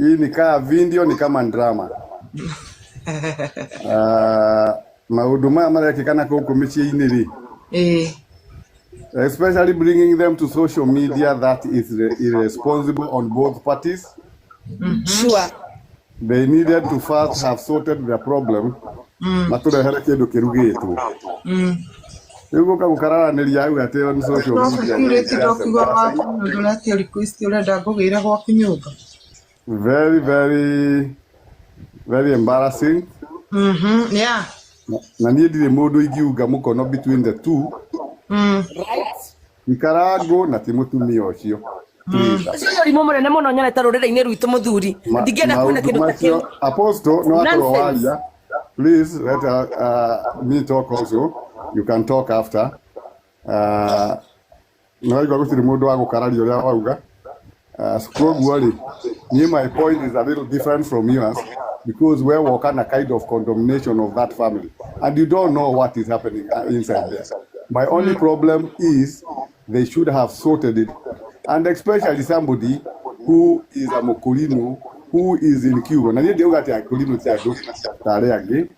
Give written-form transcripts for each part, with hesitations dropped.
Hii ni kaa video ni kama drama. Maũndũ maya marekĩka na gũkũ mĩciĩ-inĩ rĩ, especially bringing them to social media, that is irresponsible on both parties. They needed to first have sorted their problem, matũrehere kĩndũ kĩrugĩtwo. Rĩu gũka gũkararanĩria hau atĩ on social No media security is just ndokiuga embarrassing. waku nĩ ũratia request ũrenda ngũgĩre gwaku nyũmba. Very, very, very embarrassing. Na niĩ ndirĩ mũndũ ingiunga mũkono between the two. Ikarangũ na ti mũtumia ũcio. Please. Ũcio nĩ ũrimũ mũnene mũno nyonete rũrĩrĩ-inĩ rwitũ, mũthuri. Ndingĩenda kuona Maũndũ kĩndũ ta macio kĩu. Apostle no akorwo Nonsense. waria. Please let me talk also. You can talk after. No waigua gũtirĩ mũndũ wa gũkararia ũrĩa wauga. Koguo rĩ, niĩ my point is a little different from yours because we woka na kind of condemnation of that family and you don't know what is happening inside there. My only problem is they should have sorted it, and especially somebody who is a Mokorino who is in Cuba. Na niĩ ndiauga atĩ Akorino ti andũ ta arĩa angĩ,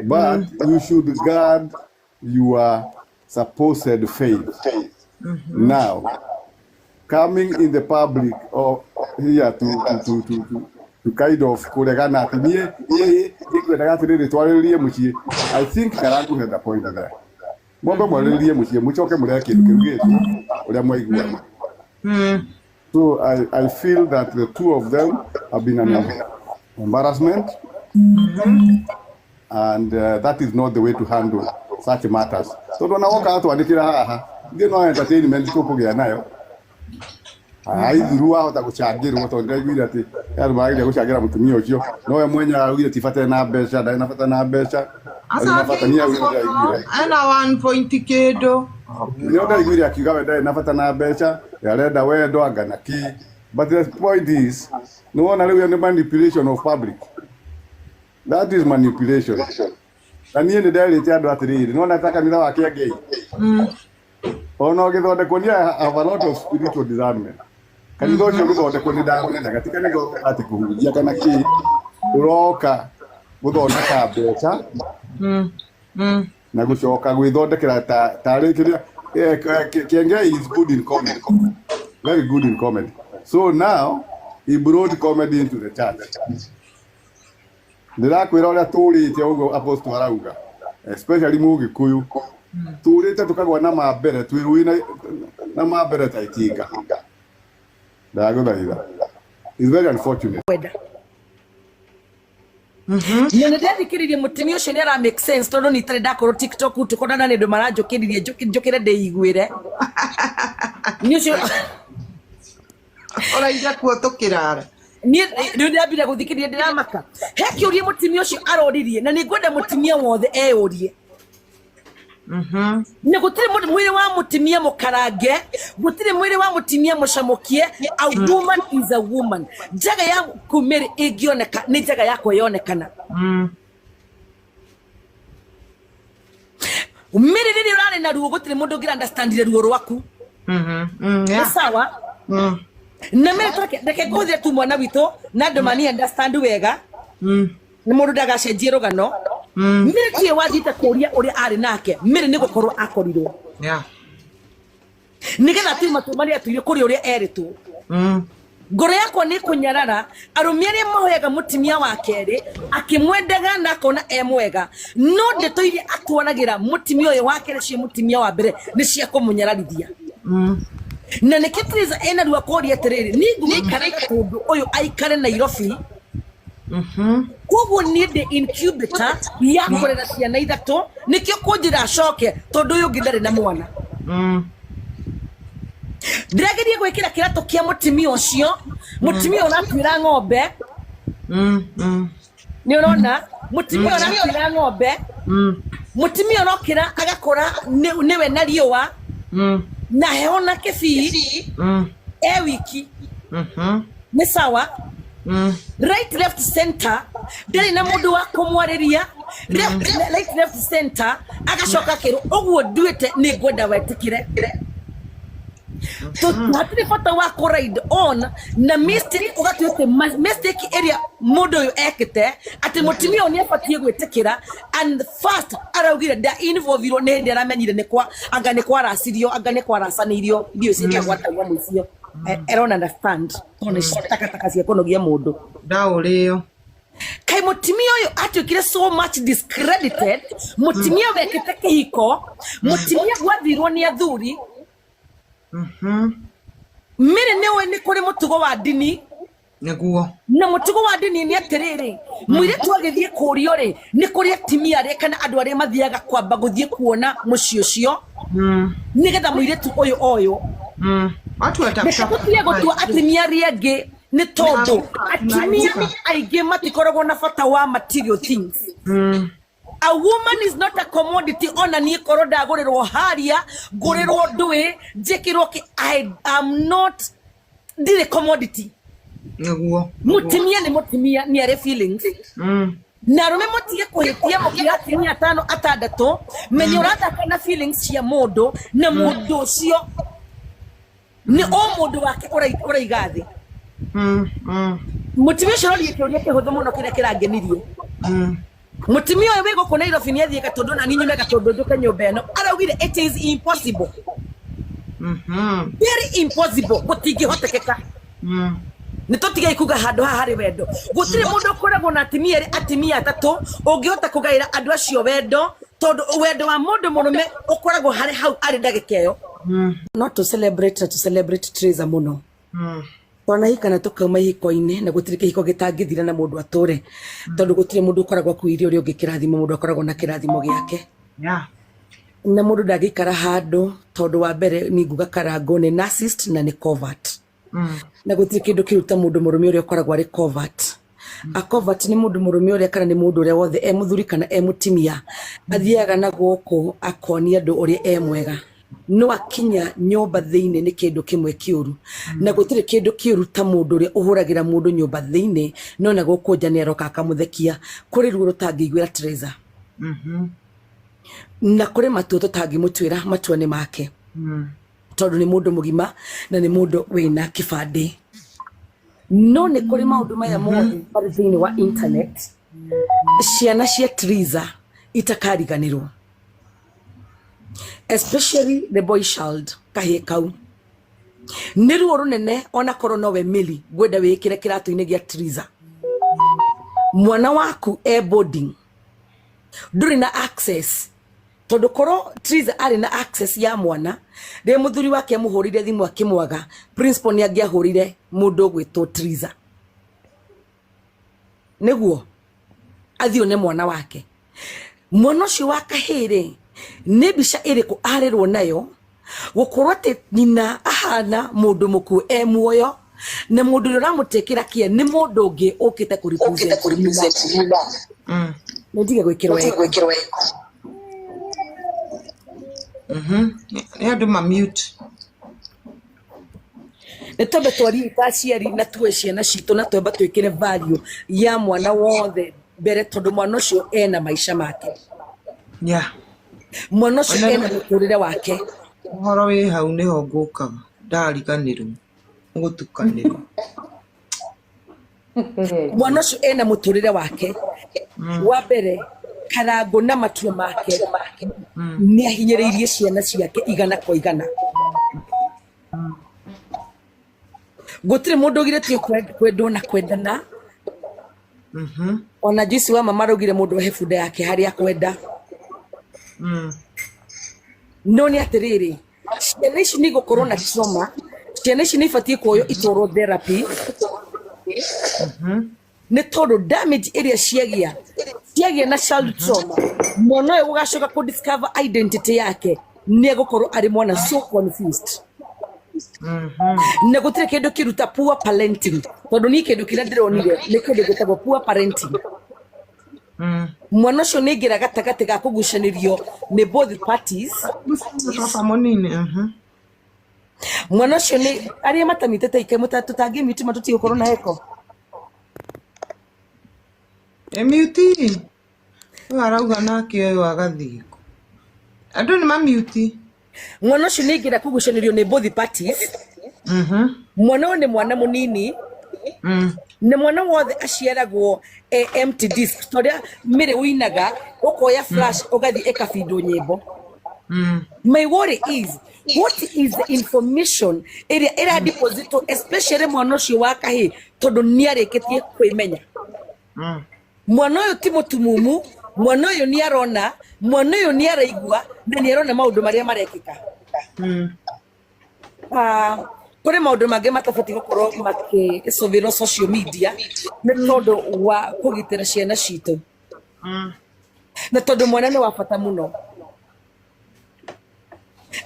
but you should guard your supposed faith. Now, coming in the public or here to kind of kũregana atĩ niĩ ngwendaga atĩrĩrĩ twarĩrĩrie mũciĩ. I think Karangu had a point there. Mwambe mwarĩrĩrie mũciĩ, mũcoke mũrehe kĩndũ kĩrugĩtwo ũrĩa mwaiguana. So I feel that the two of them have been an embarrassment and that is not the way to handle such matters, tondũ ona woka atwandĩkĩra haha ithuĩ no entertainment tũkũgĩa nayo. Aithuru wahota gũcangĩrwo, tondũ ndĩraiguire atĩ andũ marageria gũcangĩra mũtumia ũcio, no we mwenyewe araugire ti bata na mbeca, ndarĩ na bata na mbeca, ndarĩ na bata. Niĩ hau nĩho ndĩraiguire. Ena one point kĩndũ. Nĩho ndaiguire akiuga we ndarĩ na bata na mbeca, arenda wendo anga na kĩ. But the point is, nĩ wona rĩu ĩyo nĩ manipulation of public. That is manipulation. Na niĩ nĩ nderĩte andũ atĩrĩrĩ, nĩwona ta kanitha wa Kĩengei ona ũgĩthondekwo, niĩ I have a lot of spiritual discernment. Kanitha ũcio ũgĩthondekwo nĩ ndamenyaga ti kanitha atĩ kũhunjia kana kĩ, ũroka gũthondeka mbeca na gũcoka gwĩthondekera ta tarĩ kĩrĩa. Kiengei is good in comedy, very good in comedy. So now he brought comedy into the church. Ndĩrakwĩra ũrĩa tũrĩte ũguo Apostle arauga, especially Mũgĩkũyũ, tũrĩte tũkagwa na mambere twĩ rũĩ na mambere ta itinga. Ndagũthaitha, it's very unfortunate. Kwenda na nĩ ndethikĩrĩrie mũtumia ũcio nĩ ara make sense, tondũ nĩ itarĩ ndakorwo TikTok tũkonana nĩ andũ maranjũkĩririe njũkĩre ndĩiguĩre nĩ ũcio. Ũraire kuo tũkĩrara. Niĩ rĩu ndĩrambire gũthikĩrĩria, ndĩramaka he kĩũria mũtumia ũcio aroririe, na nĩ ngwenda mũtumia wothe eyũrie. Na gũtirĩ mwĩrĩ wa mũtumia mũkarange, gũtirĩ mwĩrĩ wa mũtumia mũcamũkie. A woman is a woman. Njaga ya kumĩrĩ ĩngĩoneka nĩ njaga ya kwĩyonekana. Mĩrĩ rĩrĩa ũrarĩ na ruo, gũtirĩ mũndũ ũngĩra understandire ruo rwaku. Nĩ sawa. Na mĩrĩ reke ngũhũthĩre tu mwana witũ na andũ mani understand wega, nĩ mũndũ ndagacenjie rũgano. Mĩrĩ tiwe wathiĩte kũria ũrĩa arĩ nake, mĩrĩ nĩ gũkorwo akorirwo nĩgetha atue matua marĩa atuire kũrĩ ũrĩa erĩtwo. Ngoro yakwa nĩ kũnyarara arũme arĩa mahoyaga mũtumia wa kerĩ akĩmwendaga na akona e mwega, no ndeto iria atwaragĩra mũtumia ũyũ wa kerĩ cio mũtumia wa mbere nĩ cia kũmũnyararithia. Na nĩkĩo Teresa ena ruo akoria atĩrĩrĩ, niĩ ngũgĩikaraga kũndũ ũyũ aikare Nairobi, koguo niĩ ndĩ incubator ya kũrera ciana ithatũ, nĩkĩo kũnjĩra acoke, tondũ ũyũ ũngĩ ndarĩ na mwana. Ndĩrageria gwĩkĩra kĩratũ kĩa mũtumia ũcio, mũtumia ũratuĩra ng'ombe. Nĩ ũrona mũtumia ũratuĩra ng'ombe, mũtumia ũrokĩra agakora nĩwe na riũa na heho na kĩbii e wiki. Nĩ sawa. Right, left, center, ndarĩ na mũndũ wa kũmwarĩria. Left, right, left, center, agacoka akĩrwo ũguo nduĩte nĩ ngwenda wetĩkĩre. Hatirĩ bata wa kũ ride on na mistake ũgatua atĩ mistake ĩrĩa mũndũ ũyũ ekĩte atĩ mũtumia ũyũ nĩ abatiĩ gwĩtĩkĩra. And first araugire nda involvirwo nĩ hĩndĩ aramenyire nĩ kwa anga nĩ kwaracirio, anga nĩ kwaracanĩirio irio ciĩtagwo atauga mũicio. I don't understand tondũ nĩ takataka cia kũnogia mũndũ. Ndaũrĩo. Kai mũtumia ũyũ atuĩkire so much discredited, mũtumia wekĩte kĩhiko, mũtumia gwathirwo nĩ athuri. Mĩrĩ nĩũĩ nĩ kũrĩ mũtugo wa ndini. Nĩguo. Na mũtugo wa ndini nĩ atĩrĩrĩ, mũirĩtu agĩthiĩ kũrio rĩ, nĩ kũrĩ atumia arĩa kana andũ arĩa mathiaga kwamba gũthiĩ kuona mũciĩ ũcio nĩgetha mũirĩtu ũyũ oywo. Watu Reke watafuta tũtige gũtua atumia arĩa angĩ nĩ tondũ atumia aingĩ matikoragwo na bata wa material things. A woman is not a commodity. Ona niĩ korwo ndagũrĩrwo haria, ngũrĩrwo ndũĩ, njĩkĩrwo kĩ, I am not, ndirĩ commodity. Nĩguo. Mũtumia nĩ mũtumia, nĩ arĩ feelings. Na arũme mũtige kũhĩtia mũkiuga atumia atano atandatũ, menya ũrathaka na feelings cia mũndũ, na mũndũ ũcio nĩ o mũndũ wake ũraiga thĩ. Mũtumia ũcio ũrorie kĩũria kĩhũthũ mũno kĩrĩa kĩrangenirie. Mũtumia ũyũ wĩ gũkũ Nairobi nĩ athiĩ Gatũndũ na niĩ nyume Gatũndũ njũke nyũmba ĩno, araugire it is impossible. Very impossible, gũtingĩhotekeka. Nĩ tũtigei kuga handũ haha harĩ wendo. Gũtirĩ mũndũ ũkoragwo na atumia erĩ, atumia atatũ ũngĩhota kũgaĩra andũ acio wendo, tondũ wendo wa mũndũ mũrũme ũkoragwo harĩ hau arĩ ndagĩka ĩyo. Not to celebrate na to celebrate Teresa mũno. Twanahika na tũkauma ihiko-inĩ na gũtirĩ kĩhiko gĩtangĩthira na mũndũ atũre, tondũ gũtirĩ mũndũ ũkoragwo akuĩire ũrĩa ũngĩ kĩrathimo, mũndũ akoragwo na kĩrathimo gĩake. Na mũndũ ndangĩikara handũ tondũ wa mbere nĩ nguga Karangũ nĩ narcissist na nĩ covert. Na gũtirĩ kĩndũ kĩru ta mũndũ mũrũme ũrĩa ũkoragwo arĩ covert. A covert nĩ mũndũ mũrũme ũrĩa kana nĩ mũndũ ũrĩa wothe e mũthuri kana e mũtumia athiaga na gũkũ akonia andũ ũrĩa e mwega, no akinya nyũmba thĩinĩ nĩ kĩndũ kĩmwe kĩũru. Na gũtirĩ kĩndũ kĩũru ta mũndũ ũrĩa ũhũragĩra mũndũ nyũmba thĩinĩ no na gũkũ nja nĩ aroka akamũthekia. Kũrĩ ruo rũtangĩiguĩra Teresa. Na kũrĩ matua tũtangĩmũtuĩra, matua nĩ make. Tondũ nĩ mũndũ mũgima na nĩ mũndũ wĩna kĩbandĩ. No nĩ kũrĩ maũndũ maya mothe marĩ thĩinĩ wa internet, ciana cia Teresa itakariganĩrwo, especially the boy child, kahĩĩ kau nĩ ruo rũnene. Ona korwo nowe Milly, ngwenda wĩkĩre kĩratũ-inĩ gĩa Teresa. Mwana waku e boarding, ndũrĩ na access, tondũ korwo Teresa arĩ na access ya mwana, rĩrĩa mũthuri wake amũhũrĩire thimũ akĩmwaga, principal nĩ angĩahũrire mũndũ ũgwĩtwo Teresa nĩguo athiĩ one mwana wake. Mwana ũcio wa kahĩĩ rĩ, nĩ mbica ĩrĩkũ arerwo nayo gũkorwo atĩ nyina ahana mũndũ mũkuũ e muoyo, na mũndũ ũrĩa ũramũtekĩra kĩa nĩ mũndũ ũngĩ ũkĩte kũ represent nyina? Nĩ ndige gwĩkĩrwo echo. Nĩ andũ ma mute. Nĩ twambe twarie ta aciari na tuoe ciana citũ na twamba twĩkĩre value ya mwana wothe mbere, tondũ mwana ũcio ena maica make. Mwana ũcio ena mũtũrĩre wake. Ũhoro wĩ hau nĩho ngũkaga ndariganĩrwo gũtukanĩrwo. Mwana ũcio ena mũtũrĩre wake. Wa mbere, Karangũ na matua make nĩ ahinyĩrĩirie ciana ciake igana kwa igana. Gũtirĩ mũndũ ũgirĩtio kwendwo na kwendana. Ona Joyce wa mama araugire mũndũ ahe bunda yake harĩa akwenda. No nĩ atĩrĩrĩ, ciana ici nĩ igũkorwo na trauma, ciana ici nĩ ibatiĩ kuoywo itwarwo therapy, nĩ tondũ damage ĩrĩa ciagĩa na child trauma, mwana ũyũ gũgacoka kũ discover identity yake nĩ egũkorwo arĩ mwana so confused. Na gũtirĩ kĩndũ kĩruta poor parenting, tondũ niĩ kĩndũ kĩrĩa ndĩronire nĩ kĩndũ gĩtagwo poor parenting. Mwana ũcio nĩ aingĩra gatagatĩ ga kũgucanĩrio nĩ both parties. Baba mũnini. Mwana ũcio nĩ arĩa matamĩtĩte ike tũtangĩmute tũtigũkorwo na echo. Mute. Ũyũ arauga nake ũyũ agathiĩ kũ? Andũ nĩ mamute. Mwana ũcio nĩ aingĩra kũgucanĩrio nĩ both parties. Mwana ũyũ nĩ mwana mũnini, na mwana wothe aciaragwo e empty disc, torĩa mĩrĩ ũinaga ũkoya flash ũgathiĩ ĩkabindwo nyĩmbo. My worry is, what is the information ĩrĩa ĩra depositwo, especially mwana ũcio wa kahĩĩ, tondũ nĩ arĩkĩtie kwĩmenya. Mwana ũyũ ti mũtumumu, mwana ũyũ nĩ arona, mwana ũyũ nĩ araigua na nĩ arona maũndũ marĩa marekĩka. Ah, kũrĩ maũndũ mangĩ matabatiĩ gũkorwo makĩcũthĩrwo social media nĩ tondũ wa kũgitĩra ciana citũ, na tondũ mwana nĩ wa bata mũno.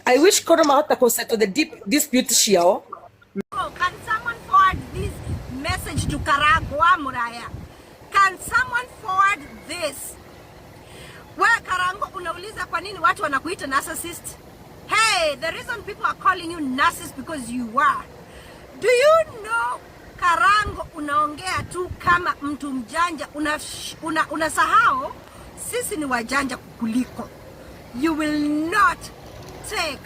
I wish korwo mahota kũ settle the deep dispute ciao. Can someone forward this message to Karangwa Muraya? Can someone forward this? Wewe Karango unauliza kwa nini watu wanakuita narcissist? Hey, the reason people are calling you narcissist because you are. Do you know Karango unaongea tu kama mtu mjanja, unasahau sisi ni wajanja kukuliko. You will not take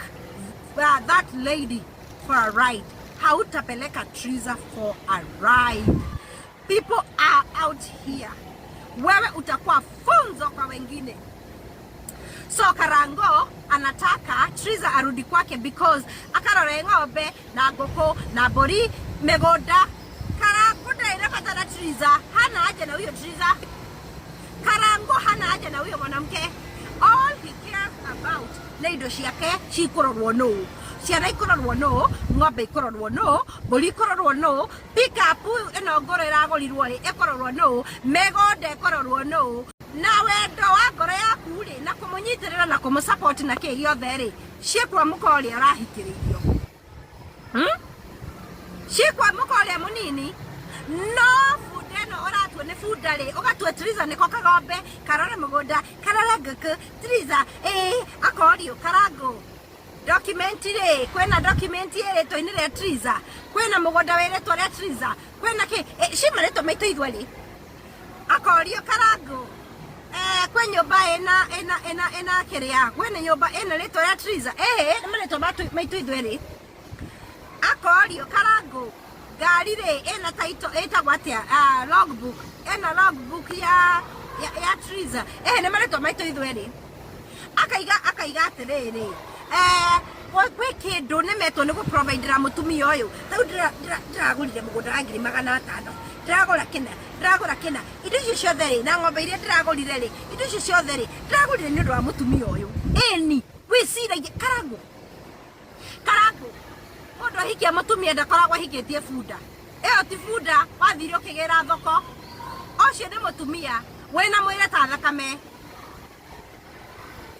that lady for a ride. Hautapeleka Triza for a ride. People are out here. Wewe utakuwa funzo kwa wengine. So Karango anataka Triza arudi kwake because akarore ng'ombe na ngũkũ na mbũri mĩgũnda. Karango ndarĩ na bata na Triza, hana haja na huyo Triza. Karango hana haja na huyo mwanamke. All he cares about nĩ indo ciake cikũrorwo nũ, ciana ikũrorwo nũ, ng'ombe ikũrorwo nũ, mbũri ikũrorwo nũ, pickup ĩno ngũrũ ĩragũrirwo rĩ ĩkũrorwo nũ, mĩgũnda ĩkũrorwo nũ. Na wendo wa ngoro yaku rĩ na kũmũnyitĩrĩra na kũmũsupport na kĩ gĩothe rĩ ciĩkwa mũka ũrĩa ũrahikĩrĩirio, Ciĩkwa mũka ũrĩa mũnini. No bunda ĩno ũratua nĩ bunda rĩ, ũgatua Triza nĩko kagombe karore mũgũnda, karore ngũkũ. Triza ĩĩ akorio Karango document rĩ, kwĩna document ĩrĩtwo-inĩ rĩa Triza, kwĩna mũgũnda wĩrĩtwo rĩa Triza, kwĩna kĩ ci marĩtwa maitũ ithuerĩ. Akorio Karango kwĩ nyũmba ĩna ĩna ĩna ĩna kĩrĩa, kwĩna nyũmba ĩna rĩtwa rĩa Triza, nĩ marĩtwa maitũ ithuerĩ. Akorio Karango ngari rĩ ĩna title ĩtagwo atĩa, logbook, ĩna logbook ya Triza, nĩ marĩtwa maitũ ithuerĩ. Akaiga atĩrĩrĩ, gwĩ kĩndũ nĩmetwo nĩ gũprovidera mũtumia ũyũ. Rĩu ndĩragũrire mũgũnda wa 500,000, ndĩragũra kĩna, ndĩragũra kĩna, indo icio ciothe rĩ, na ng'ombe iria ndĩragũrire rĩ, indo icio ciothe rĩ, ndĩragũrire nĩ ũndũ wa mũtumia ũyũ. Ĩni wĩciragie Karango, Karango mũndũ ahikia mũtumia ndakoragwo ahikĩtie bunda. Ĩyo ti bunda wathire ũkĩgĩra thoko, ũcio nĩ mũtumia wĩna mwĩrĩ ta thakame,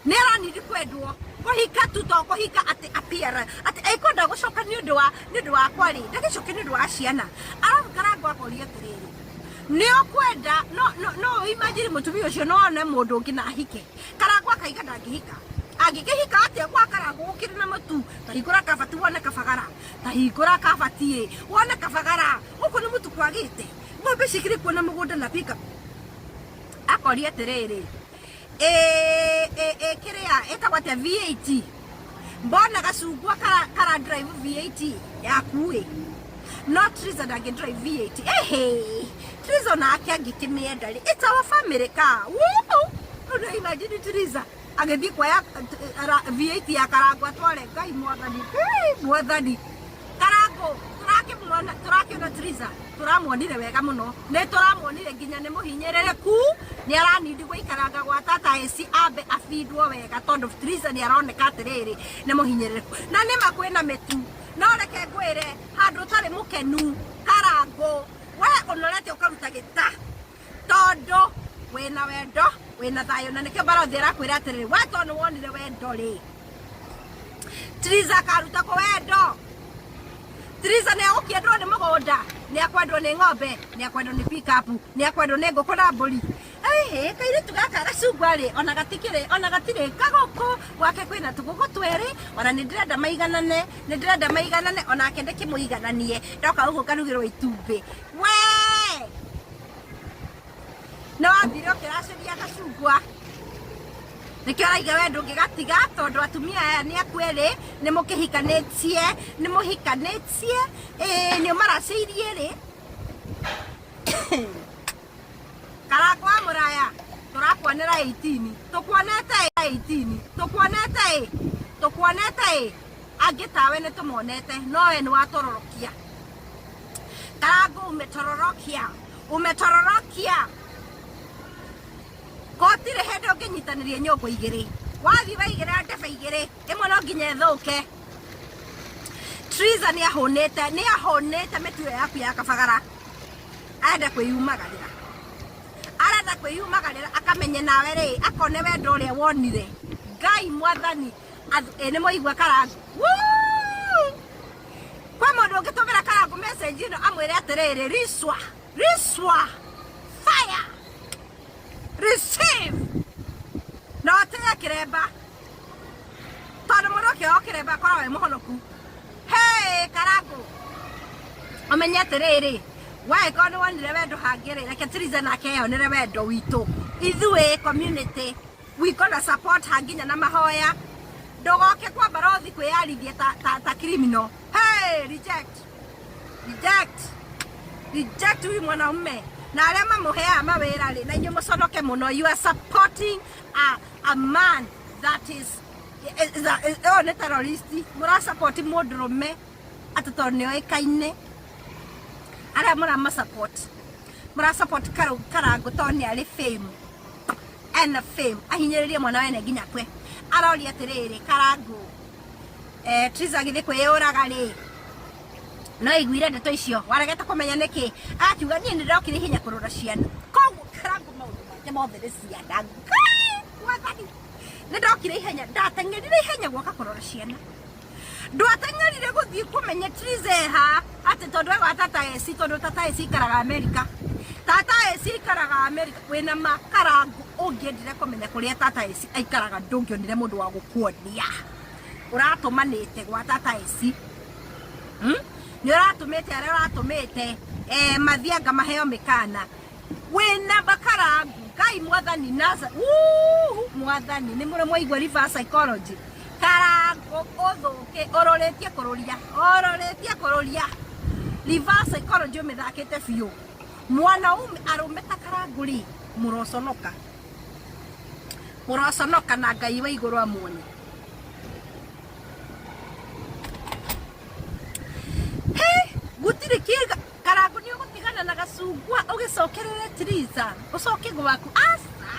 nĩ aranidi kwendwo. Kũhika tu to kũhika atĩ appear atĩ ekwenda gũcoka nĩ ũndũ wa nĩ ũndũ wakwa rĩ, ndagĩcoke nĩ ũndũ wa ciana. Arabu Karango akoria atĩrĩrĩ, nĩ ũkwenda no no no imagine mũtumia ũcio no one mũndũ ũngĩ na ahike. Karango akaiga ndangĩhika. Angĩkĩhika atĩa gwa Karango gũkĩrĩ na mũtu? Tahingũra kabati wone kabagara, tahingũra kabati ĩ wone kabagara, gũkũ nĩ mũtu kwagĩte, ng'ombe cikĩrĩ kuo na mũgũnda na pickup. Akoria atĩrĩrĩ, kĩrĩa ĩtagwo atĩa, VAT, mbona gacungwa kara drive VAT yaku ĩ, no Triza ndangĩ drive VAT? Ehe, Triza nake angĩkĩmĩenda rĩ, it's our family car. Woo! Ũndũ imagine Triza agĩthiĩ kuoya V8 ya Karango atware. Ngai mwathani, mwathani. Karango tũrakĩmuona, tũrakĩona Triza, tũramuonire wega mũno, nĩ tũramuonire nginya nĩ mũhinyĩrĩrĩku, nĩ aranindi gũikaranga gwa tata eci ambe abindwo wega, tondũ Triza nĩ aroneka atĩrĩrĩ nĩ mũhinyĩrĩrĩku na nĩma kwĩna mĩtu. No reke ngwĩre, handũ ũtarĩ mũkenu Karango, we ũnorete ũkaruta gĩta, tondũ wĩna wendo, wĩna thayũ, na nĩkĩo barothi arakwĩra atĩrĩrĩ, we tondũ nĩ wonire wendo rĩ, Triza akaruta kũ wendo? Triza nĩ agũkĩendwo nĩ mũgũnda, nĩ akwendwo nĩ ng'ombe, nĩ akwendwo nĩ pickup, nĩ akwendwo nĩ ngũkũ na mbũri. Ĩhĩ, kairĩtu gaka gacungwa rĩ, ona gatikĩrĩ, ona gatirĩ kagũkũ gwake, kwĩna tũgũkũ twĩrĩ, ona nĩ ndĩrenda maiganane, nĩ ndĩrenda maiganane, onake ndĩkĩmũigananie, ndoka ũguo ngarugĩrwo itumbĩ. We nĩ wathire ũkĩracĩria gacungwa. Nĩkĩo araiga we ndũngĩgatiga tondũ atumia aya nĩ aku erĩ nĩ mũkĩhikanĩtie, nĩ mũhikanĩtie, ĩĩ nĩ ũmaracĩirie rĩ. Karangũ wa mũraya tũrakuonera 18 tũkuonete 18 tũkuonete ĩ tũkuonete ĩ angĩ tawe nĩ tũmonete no we nĩ watororokia. Karangũ umetororokia, umetororokia. Gũtirĩ hĩndĩ ũngĩnyitanĩria nyũngũ igĩrĩ. Wathiĩ waigĩrĩra ndebe igĩrĩ, ĩmwe no nginya ĩthũke. Triza nĩ ahũnĩte, nĩ ahũnĩte mĩtugo yaku ya kabagara. Arenda kwĩyumagarĩra. Arenda kwĩyumagarĩra akamenye nawe rĩ, akone wendo ũrĩa wonire. Ngai mwathani, ĩ nĩ mwaigua Karangũ. Woo! Kwĩ mũndũ ũngĩtũmĩra Karangũ message ĩno amwĩre atĩrĩrĩ, riswa, riswa, fire! Receive na ũtige kĩremba tondũ mũndũ akĩoya kĩremba akoragwo e mũhonoku. Hey, Karangũ, ũmenye atĩrĩrĩ, wangĩkorwo nĩ wonire wendo hangĩ rĩ, reke Triza nake eyonere wendo witũ ithuĩ community. We gonna support her nginya na mahoya. Ndũgoke kwa barothi kwĩyarithia ta, ta, ta criminal. Hey, reject, reject, reject huyu mwanaume na arĩa mamũheaga mawĩra rĩ, na inyuĩ mũconoke mũno. You are supporting a man that is ũyũ nĩ terrorist. Mũra support mũndũrũme atĩ tondũ nĩ oĩkaine. Arĩa mũrama support, mũra support Karangũ tondũ nĩ arĩ fame, ena fame, ahinyĩrĩrie mwana wene nginya kwe. Aroria atĩrĩrĩ, Karangũ, Triza agĩthiĩ kwĩyũraga rĩ, no aiguire ndeto icio waregete kũmenya nĩkĩ, akiuga niĩ nĩ ndokire ihenya kũrora ciana. Koguo Karangũ maũndũ make mothe nĩ ciana. Ngai mwathani, nĩ ndokire ihenya, ndateng'erire ihenya gwoka kũrora ciana. Ndwateng'erire gũthiĩ kũmenya Triza eha atĩ tondũ egwa tata eci, tondũ tata eci aikaraga Amerika, tata eci aikaraga Amerika. Wĩna ma Karangũ, ũngĩendire kũmenya kũrĩa tata eci aikaraga ndũngĩonire mũndũ wa gũkuonia. Ũratũmanĩte gwa tata eci, Nĩ ũratũmĩte arĩa ũratũmĩte, mathianga maheo mĩkana. Wĩna Makarangũ, Ngai mwathani nasa mwathani nĩ mũrĩ mwaigua reverse psychology. Karangũ ũthũke ũrorĩtie kũrũria, ũrorĩtie kũrũria. Reverse psychology ũmĩthakĩte biũ. Mwanaume arũme ta Karangũ rĩ, mũroconoka, mũroconoka na Ngai wa igũrũ amuone. He, gũtirĩ kĩga. Karangũ nĩ ũgũtigana na gacungwa ũgĩcokerere Triza, ũcoke gwaku. Aca,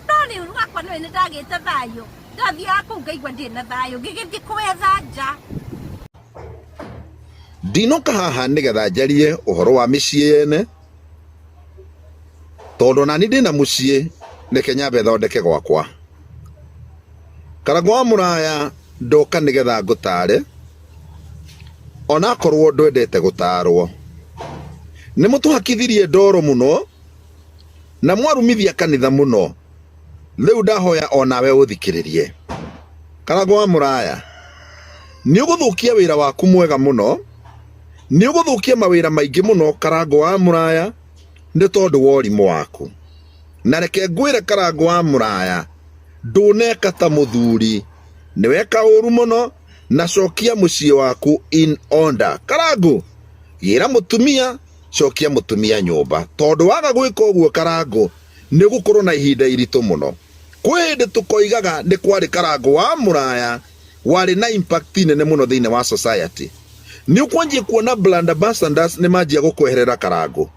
no nĩ ũru wakwa nĩ nĩ ndagĩte thayũ. Ndathiaga kũu ngaigua ndirĩ na thayũ, ngĩgĩthiĩ kũwetha nja. Ndinoka haha nigetha njarie uhoro wa mĩciĩ yene, tondũ nani ndĩna mũciĩ, reke nyambe thondeke gwakwa. Karangũ wa mũraya, ndoka nigetha ngũtare, onakorwo ndwendete gũtarwo. Nĩ mũtũhakithirie ndoro mũno na mwarumithia kanitha mũno, rĩu ndahoya onawe ũthikĩrĩrie. Karangũ wa mũraya, nĩ ũgũthũkia wĩra waku mwega mũno, nĩ ũgũthũkia mawĩra maingĩ mũno Karangũ wa mũraya, nĩ tondũ wa ũrimũ waku. Na reke ngwĩre Karangũ wa mũraya, ndũneka ta mũthuri, nĩ weka ũru mũno, na cokia mũciĩ waku in order. Karangũ, gĩra mũtumia, cokia mũtumia nyũmba, tondũ waga gwĩka ũguo Karangũ, nĩ ũgũkorwo na ihinda iritũ mũno. Kwĩ hĩndĩ tũkoigaga nĩ kwarĩ Karangũ wa mũraya warĩ na impact nene mũno thĩinĩ wa society. Nĩ ũkwanjia kuona brand ambassadors nĩ manjia gũkweherera Karangũ.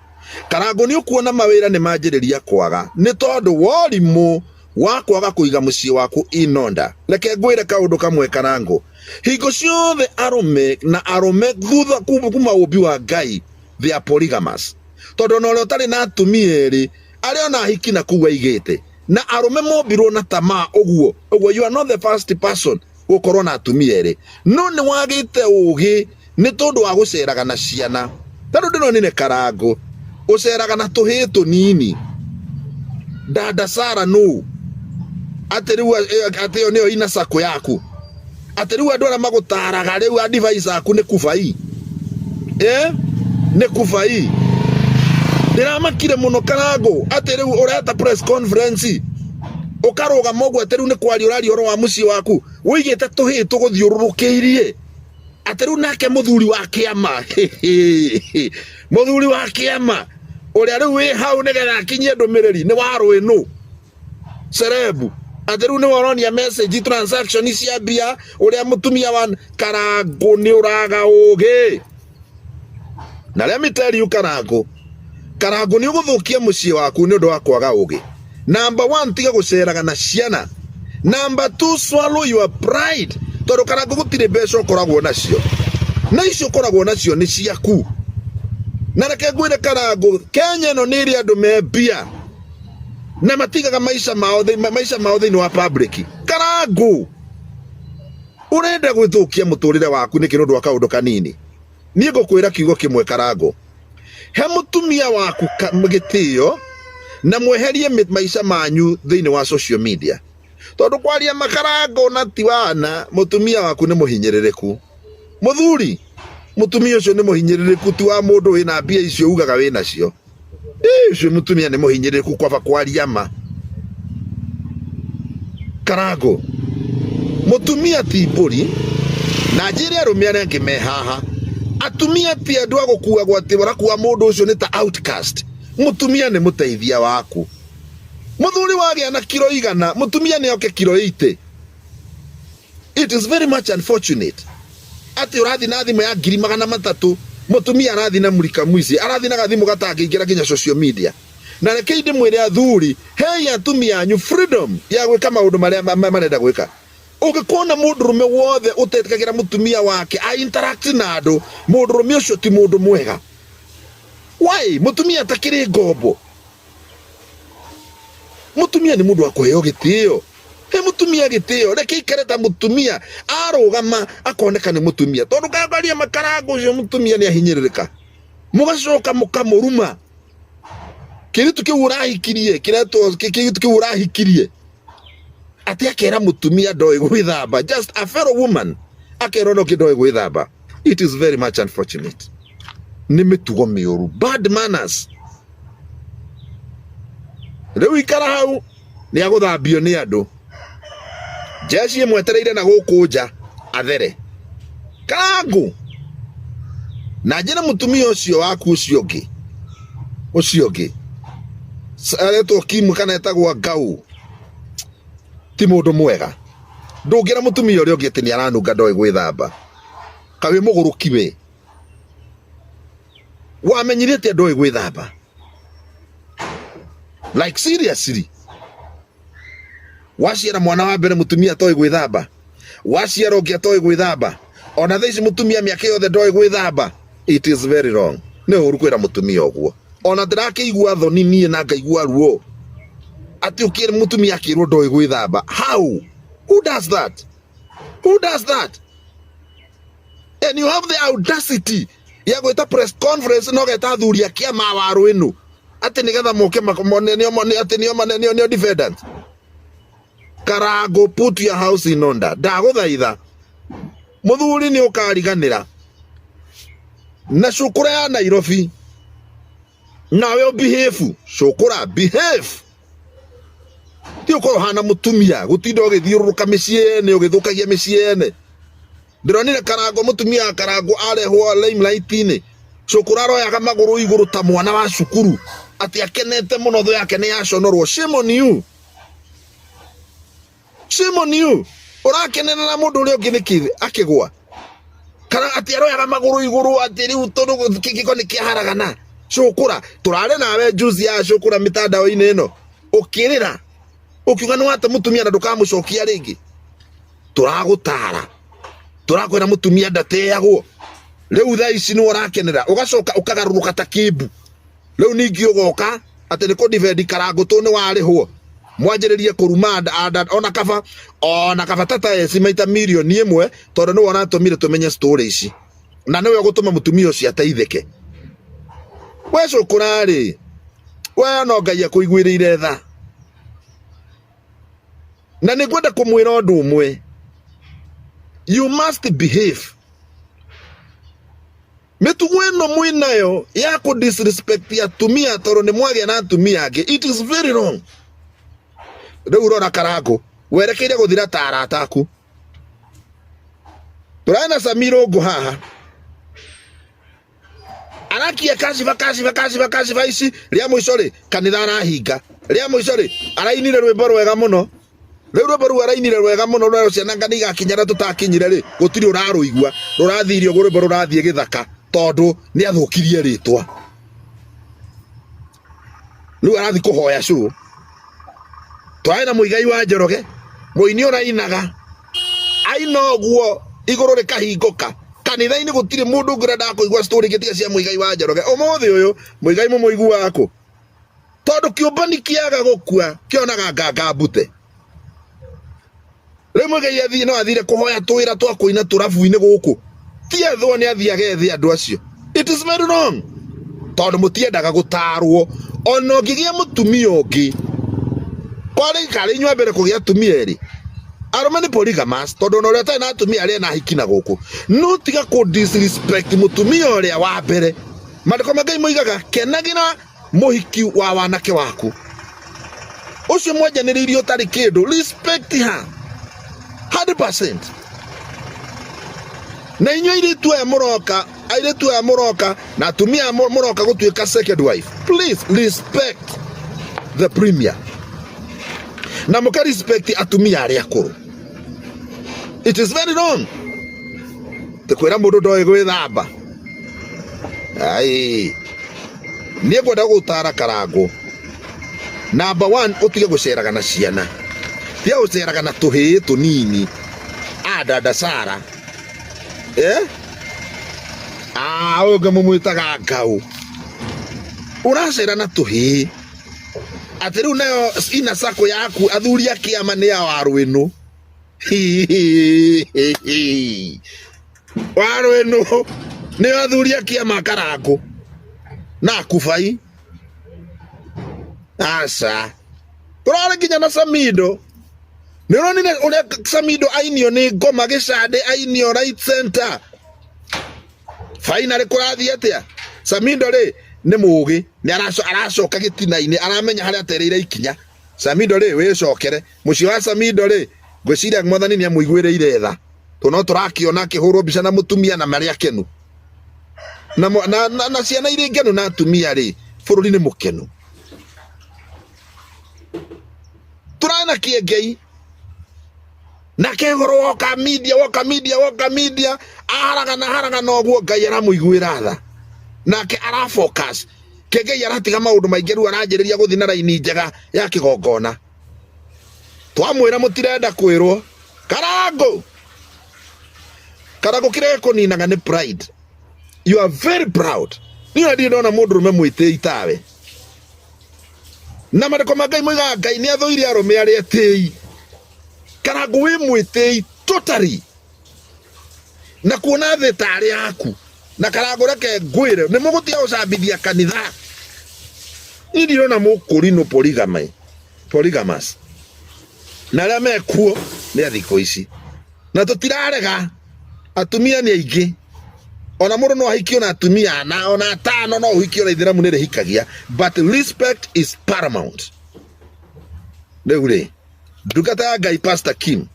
Karangũ nĩ ũkuona mawĩra nĩ manjĩrĩria kwaga nĩ tondũ wa ũrimũ wa kwaga kũiga mũciĩ waku in order. Reke ngwĩre kaũndũ kamwe Karangũ, hingo ciothe arũme na arũme thutha kuma ũmbi wa Ngai, they are polygamous. Tondũ ona ũrĩa ũtarĩ na atumia erĩ arĩ ona ahiki na kũu aigĩte, na arũme mombirwo na tamaa ũguo ũguo. You are not the first person gũkorwo na atumia erĩ, no nĩ wagĩte ũgĩ nĩ tondũ wa gũceraga na ciana. Tondũ ndĩronire Karangũ ũceraga na tũhĩĩ tũnini, dada Sara nũ atĩ rĩu atĩ ĩyo nĩyo ina sako yaku, atĩ rĩu andũ arĩa magũtaraga rĩu advice aku nĩ kubai, nĩ kubai. Ndĩramakire mũno Karangũ, atĩ rĩu ũreta press conference. Ũkarũgama ũguo atĩ rĩu nĩ kwaria ũraria ũhoro wa mũciĩ waku, ũigĩte tũhĩĩ tũgũthiũrũrũkĩirie. Atĩ rĩu nake mũthuri wa kĩama, mũthuri wa kĩama ũrĩa rĩu wĩ hau nĩgetha akinyie ndũmĩrĩri nĩ wa rwĩnũ cerebu. Atĩ rĩu nĩwe ũronia message transaction cia mbia ũrĩa mũtumia wa Karangũ nĩ ũraga ũgĩ. Na let me tell you Karangũ, Karangũ nĩ ũgũthũkia mũciĩ waku nĩ ũndũ wa kwaga ũgĩ. Number one, tiga gũceraga na ciana. Number two, swallow your pride. Tondũ Karangũ gũtirĩ mbeca ũkoragwo nacio. Na icio ũkoragwo nacio nĩ ciaku. Na reke ngwĩre Karangũ, Kenya ĩno nĩ ĩrĩ andũ me mbia na matigaga maica mao maica mao thĩinĩ wa public. Karangũ, ũrenda gwĩthũkia mũtũrĩre waku nĩkĩ nĩ ũndũ wa kaũndũ kanini? Niĩ ngũkwĩra kiugo kĩmwe Karangũ, he mũtumia waku gĩtĩo na mweherie maica manyu thĩinĩ wa social media. Tondũ kwaria makarangũ na ti wana, mũtumia waku nĩ mũhinyĩrĩrĩku. Mũthuri, mũtumia ũcio nĩ mũhinyĩrĩrĩku, ti wa mũndũ wĩna mbia icio ugaga wĩnacio. Ũcio mũtumia nĩ mũhinyĩrĩrĩku kwaba kwaria ma. Karangũ, mũtumia ti mbũri, na njĩre arũme arĩa angĩ me haha, atumia ti andũ a gũkuagwo atĩ ũrakua mũndũ ũcio nĩ ta outcast. Mũtumia nĩ mũteithia waku. Mũthuri wagĩa na kiro 100, mũtumia nĩ oke kiro 80. It is very much unfortunate atĩ ũrathiĩ na thimũ ya 300,000, mũtumia arathiĩ na murika mwici, arathiĩ na gathimũ gatangĩingĩra nginya social media. Na rekei ndĩmwĩre athuri, hei atumia anyu freedom ya gwĩka maũndũ marĩa marenda gwĩka. Ũngĩkona mũndũrũme wothe ũtetĩkagĩra mũtumia wake a interact na andũ, mũndũrũme ũcio ti mũndũ mwega. Why? Mũtumia atakĩrĩ ngombo. Mũtumia nĩ mũndũ wa kũheo gĩtĩo. He mũtumia gĩtĩo, reke ikare ta mũtumia, arũgama akoneka nĩ mũtumia. Tondũ kangaria makaranga ũcio mũtumia nĩ ahinyĩrĩrĩka. Mũgacoka mũkamũruma. Kĩirĩtu kĩu ũrahikirie, kĩretwo kĩirĩtu kĩu ũrahikirie. Atĩ akera mũtumia ndoĩ gwĩthamba, just a fellow woman akerwo no kĩndoĩ gwĩthamba. It is very much unfortunate. Nĩ mĩtugo mĩũru, bad manners. Rĩu ikara hau nĩ agũthambio nĩ andũ. Jeshi ĩmwetereire na gũkũ nja athere. Karangũ na njĩre mũtumia ũcio waku ũcio ũngĩ ũcio ũngĩ aretwo Kim kana etagwo Ngau ti mũndũ mwega. Ndũngĩra mũtumia ũrĩa ũngĩ atĩ nĩ aranunga ndoĩ gwĩthamba. Kaĩ wĩ mũgũrũki we? Wamenyire atĩa ndoĩ gwĩthamba? Like seriously? Waciara mwana wa mbere mũtumia atoĩ gwĩthamba, waciara ũngĩ atoĩ gwĩthamba, ona thaa ici mũtumia mĩaka yothe ndoĩ gwĩthamba. It is very wrong. Nĩ ũru kwĩra mũtumia ũguo. Ona ndĩrakĩigua thoni niĩ na ngaigua ruo atĩ ũkĩrĩ mũtumia akĩrwo ndoĩ gwĩthamba. How? Who does that? Who does that? And you have the audacity ya gwĩta press conference na ũgeta athuri a kĩama wa rwĩnu atĩ nĩgetha moke atĩ nĩo nĩo defendant. Karango, put your house in order. Ndagũthaitha mũthuri nĩ ũkariganĩra na cukura ya Nairobi nawe ũbehave, cukura behave, ti ũkorwo hana mũtumia gũtinda ũgĩthiũrũrũka mĩciĩ ene ũgĩthũkagia mĩciĩ ene. Ndĩronire Karango, mũtumia wa Karango arehwo limelight-inĩ, cukura aroyaga magũrũ igũrũ ta mwana wa cukuru atĩ akenete mũno, thũ yake nĩ yaconorwo. Shame on you, shame on you. Ũrakenerera mũndũ ũrĩa ũngĩ nĩkĩ akĩgwa? Kana atĩ aroyaga magũrũ igũrũ atĩ rĩu tondũ gĩko nĩ kĩaharagana. Cukura tũrarĩ nawe juzi ya cukura mĩtandao-inĩ ĩno ũkĩrĩra ũkiuga nĩ wate mũtumia na ndũkamũcokia rĩngĩ. Tũragũtara, tũrakwĩra mũtumia ndateagwo. Rĩu thaa ici nĩwe ũrakenera, ũgacoka ũkagarũrũka ta kĩmbu. Rĩu ningĩ ũgoka atĩ nĩ kũdefend Karangũ tũ nĩ warĩhwo, mwanjĩrĩrie kũruma anda ona kaba tata eci maita 1,000,000 tondũ nĩwe ũratũmire tũmenye story ici na nĩwe ũgũtũma mũtumia ũcio ateithĩke. We cũkũra rĩ, we no Ngai akũiguĩrĩire tha. Na nĩ ngwenda kũmwĩra ũndũ ũmwe, you must behave. Mĩtugo ĩno mwĩnayo ya kũ disrespect atumia tondũ nĩ mwagĩa na atumia angĩ, it is very wrong. Rĩu rora Karangũ, werekeire gũthira ta arata aku. Tũrarĩ na Samira Ũngũ haha arakia kaciba kaciba kaciba kaciba ici rĩa mũico rĩ kanitha arahinga rĩa mũico rĩ arainire rwĩmbo rwega mũno rĩu rwĩmbo rũu arainire rwega mũno rwa ciana nga nĩigakinyara tũtakinyire rĩ gũtirĩ ũrarũigua rũrathirie ũguo rwĩmbo rũrathiĩ gĩthaka tondũ nĩ athũkirie rĩtwa rĩu arathiĩ kũhoya cũũ twarĩ na mũigai wa Njoroge mũini ũrainaga aina ũguo igũrũ rĩkahingũka kanitha-inĩ gũtirĩ mũndũ ũngĩ ũrenda kũigua story ingĩ tiga cia mũigai wa Njoroge ũmũthĩ ũyũ mũigai mũmũiguaga kũ tondũ kĩũmbani kĩaga gũkua kĩonaga nganga mbute rĩu mũigai athiĩ no athire kũhoya twĩra twa kũina tũrabu-inĩ gũkũ ti ethwo nĩ athiaga ethe andũ acio it is very wrong tondũ mũtiendaga gũtarwo ona ũngĩgĩa mũtumia ũngĩ kwarĩ karĩ inyuĩ a mbere kũgĩa atumia erĩ arũme nĩ polygamous tondũ ona ũrĩa ũtarĩ na atumia arĩa na hiki na gũkũ no tiga kũ disrespect mũtumia ũrĩa wa mbere maandĩko ma Ngai moigaga kenagĩra mũhiki wa wanake waku ũcio mwanjanĩrĩirie ũtarĩ kĩndũ respect her 100% na inyuĩ airĩtu aya mũroka airĩtu aya mũroka na atumia aya mũroka gũtuĩka second wife please respect the premier na mũka respect atumia arĩa akũrũ it is very wrong tĩkwĩra mũndũ ndoĩ gwĩthamba ai niĩ ngwenda gũtara Karangũ number one ũtige gũceraga na ciana tiga gũceraga na tũhĩĩ tũnini a dada Sara eh ah ũyũ ũngĩ mũmwĩtaga ngau ũracera na tũhĩĩ atĩ rĩu nayo ina sako yaku athuri a kĩama nĩ a waru ĩno waru ĩno nĩyo athuri a kĩama a Karangũ na akubai aca tũrarĩ nginya na Samido nĩ ũronire ũrĩa Samido ainio nĩ ngoma gĩcandĩ ainio right center finally kũrathiĩ atĩa Samido rĩ nĩ mũgĩ nĩ aracoka gĩtina-inĩ aramenya harĩa atereire ikinya Samido rĩ wĩcokere mũciĩ wa Samido rĩ ngwĩciria mwathani nĩ amũiguĩrĩire tha tondũ no tũrakĩona akĩhũrwo mbica na mũtumia na marĩ akenu na, na, na, na ciana irĩ ngenu na atumia rĩ bũrũri nĩ mũkenu tũrarĩ na kĩengei nake igũrũ woka media woka media woka media aharagana haragana ũguo Ngai aramũiguĩra tha nake ara focus kĩengei aratiga maũndũ maingĩ rĩu aranjĩrĩria gũthiĩ na raini njega ya kĩgongona twamwĩra mũtirenda kwĩrwo Karangũ Karangũ kĩrĩa gĩkũninaga nĩ pride you are very proud niĩ ona ndirĩ ndona mũndũrũme mwĩtĩi tawe na marĩko ma Ngai moigaga Ngai nĩ athũire arũme arĩa etĩi Karangũ wĩ mwĩtĩi totally na kuona thĩ tarĩ yaku na Karangũ reke ngwĩre nĩ mũgũtiga gũcambithia kanitha niĩ ndirona mũkũrinũ polygamy polygamous na arĩa mekuo nĩ a thikũ ici na tũtirarega atumia nĩ aingĩ ona mũndũ no ahikio na atumia ana ona atano no ũhikio na ithĩramu nĩ rĩhikagia but respect is paramount rĩu rĩ ndungata ya Ngai Pastor Kim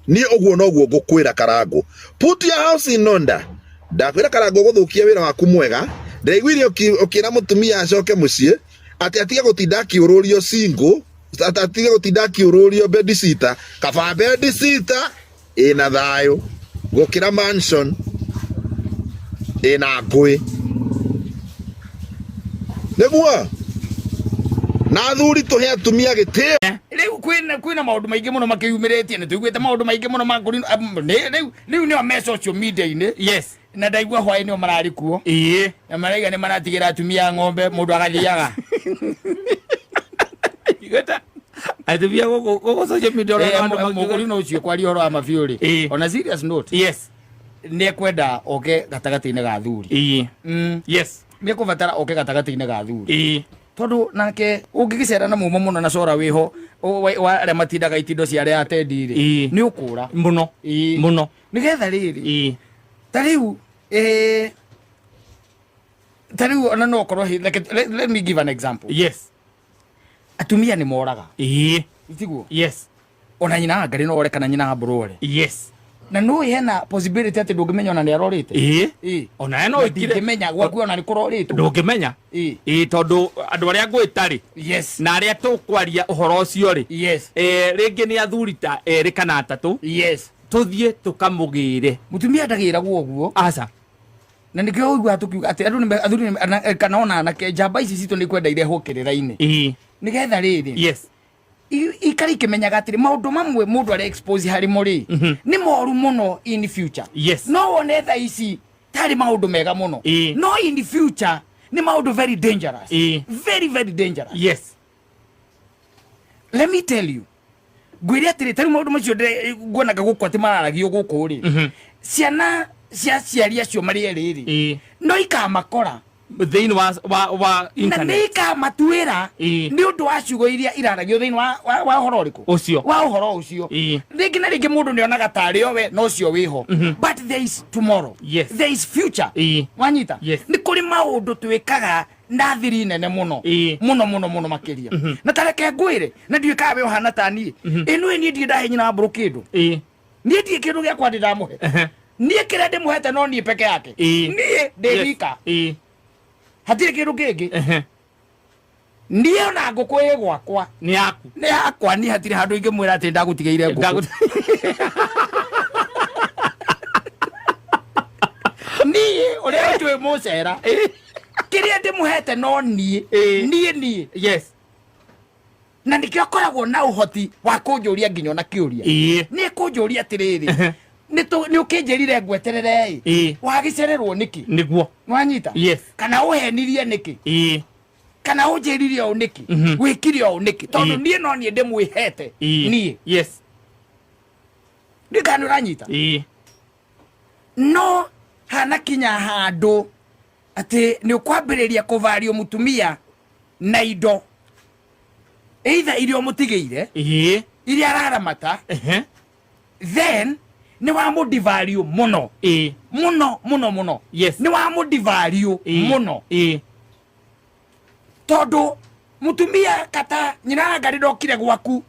niĩ ũguo noguo ngũkwĩra Karangũ put your house in order ndakwĩra Karangũ gũthũkia wĩra waku mwega ndĩraiguire ũkĩra mũtumia acoke mũciĩ atĩ atige gũtinda akĩũrũrio single atĩ atige gũtinda akĩũrũrio bedsitter kaba bedsitter ĩna thayũ gũkĩra mansion ĩna ngũĩ nĩguo na athuri tũhe atumia gĩtĩo rĩu kwĩna kwĩna maũndũ maingĩ mũno makĩyumĩrĩtie nĩ tũiguĩte maũndũ maingĩ mũno ma ngũri rĩu rĩu nĩo me social media-inĩ yes na ndaigua hwaĩ nĩo mararĩ kuo ĩĩ na maraiga nĩ maratigĩra atumia a ng'ombe mũndũ agathiaga Igweta atumia gũkũ gũkũ social media Eh, ũrona andũ makiuga- mũkũri no ũcio kwaria ũhoro wa mabiũ rĩ Ĩĩ. on a serious note yes nĩ ekwenda oke gatagatĩ-inĩ ga athuri ĩĩ yes nĩ ekũbatara oke gatagatĩ-inĩ ga athuri ĩĩ tondũ nake ũngĩgĩcera na mumo mũno na cora wĩho wa arĩa matindaga itindo cia arĩa atendi rĩ Ĩĩ. nĩ ũkũra mũno Ĩĩ. mũno nĩgetha rĩrĩ ĩĩ ta rĩu eh, ta rĩu ona no ũkorwo let me give an example yes atumia nĩ moraga ĩĩ Tiguo? Yes. Ona nyina wa Ngarĩ no ore kana nyina wa Mbũrũ ore. Yes. Na nĩ hena possibility atĩ ndũngĩmenya ona nĩ arorĩte. Ĩĩ. Ĩĩ. Ona we no Na ĩkire. ndingĩmenya gwaku ona nĩ kũrorĩtwo. Ndũngĩmenya. Ĩĩ. Ĩĩ, tondũ andũ arĩa ngwĩta rĩ, Yes. na arĩa tũkwaria ũhoro ũcio rĩ, Yes. rĩngĩ nĩ athuri ta erĩ kana atatũ. Yes. Tũthiĩ tũkamũgĩre. Mũtumia ndagĩragwo ũguo. Aca. Na nĩkĩo ũiguaga tũkiuga atĩ andũ nĩ athuri kana ona anake, njamba ici citũ nĩ ikwenda irehwo kĩrĩra-inĩ. Ĩĩ. Nĩgetha rĩrĩ. Yes. Ikare ikĩmenyaga atĩrĩ, maũndũ mamwe mũndũ are expose harĩ mo rĩ, nĩ moru mũno in future. Yes. No wone thaa ici tarĩ maũndũ mega mũno. Ĩĩ. No in future nĩ maũndũ very dangerous. Ĩĩ. Very, very dangerous. Yes. Let me tell you, ngwĩre atĩrĩ, tarĩu maũndũ macio nguonaga gũkũ atĩ mararagio gũkũ rĩ, ciana cia aciari acio marĩ erĩ rĩ, Ĩĩ. no ikamakora thĩinĩ wa na nĩ internet. ikamatuĩra Ĩĩ. nĩ ũndũ wa ciugo iria iraragio thĩinĩ wa ũhoro ũrĩkũ? Ũcio. Wa ũhoro ũcio. Ĩĩ. Rĩngĩ na rĩngĩ mũndũ nĩ onaga tarĩ o we na ũcio wĩho, but there is tomorrow. Yes. There is future. Ĩĩ. Wanyita? Yes. Nĩ kũrĩ maũndũ twĩkaga na thiri nene mũno. Ĩĩ. Mũno mũno mũno makĩria. Na tareke ngwĩre, na ndiũĩ kana we ũhana ta niĩ, ĩno ĩ niĩ ndirĩ ndahe nyina wa Mbũrũ kĩndũ. Ĩĩ. Niĩ ndirĩ kĩndũ gĩakwa ndĩ ndamũhe. Niĩ kĩrĩa ndĩmũhete no niĩ peke yake. Ĩĩ. Niĩ ndĩ Yes. wika. Ĩĩ. Hatirĩ kĩndũ kĩngĩ. Ehe. Niĩ ona ngũkũ ĩ gwakwa. Nĩ yaku. Nĩ yakwa. Niĩ hatirĩ handũ ingĩmwĩra atĩ ndagũtigĩire ngũkũ. Niĩ ũrĩa ũnjũĩ mũcera, kĩrĩa ndĩmũhete no niĩ. Ĩĩ. Niĩ niĩ. Yes. Na nĩkĩo akoragwo na ũhoti wa kũnjũria nginya ona kĩũria. Ĩĩ. Nĩ kũnjũria atĩrĩrĩ, nĩ ũkĩnjĩrire ngweterere ĩ, Ĩĩ. wagĩcererwo nĩkĩ? Nĩguo. Nwanyita? Yes. Kana ũhenirie nĩkĩ? Ĩĩ. Kana ũnjĩrire ũũ nĩkĩ? Wĩkire ũũ nĩkĩ? Tondũ Ĩĩ. niĩ no niĩ ndĩmwĩhete. Ĩĩ. Niĩ. Yes. Ndiũĩ kana nĩ ũranyita. Ĩĩ. No hana kinya handũ atĩ nĩ ũkwambĩrĩria kũvario mũtumia na indo either iria ũmũtigĩire, Ĩĩ. iria araramata, Ehe. then nĩ wamũdivalue mũno. Ĩĩ. Mũno mũno mũno. Yes. Nĩ wamũdivalue Ĩĩ. mũno. Ĩĩ. Tondũ mũtumia kata nyina wa Ngarĩ ndokire gwaku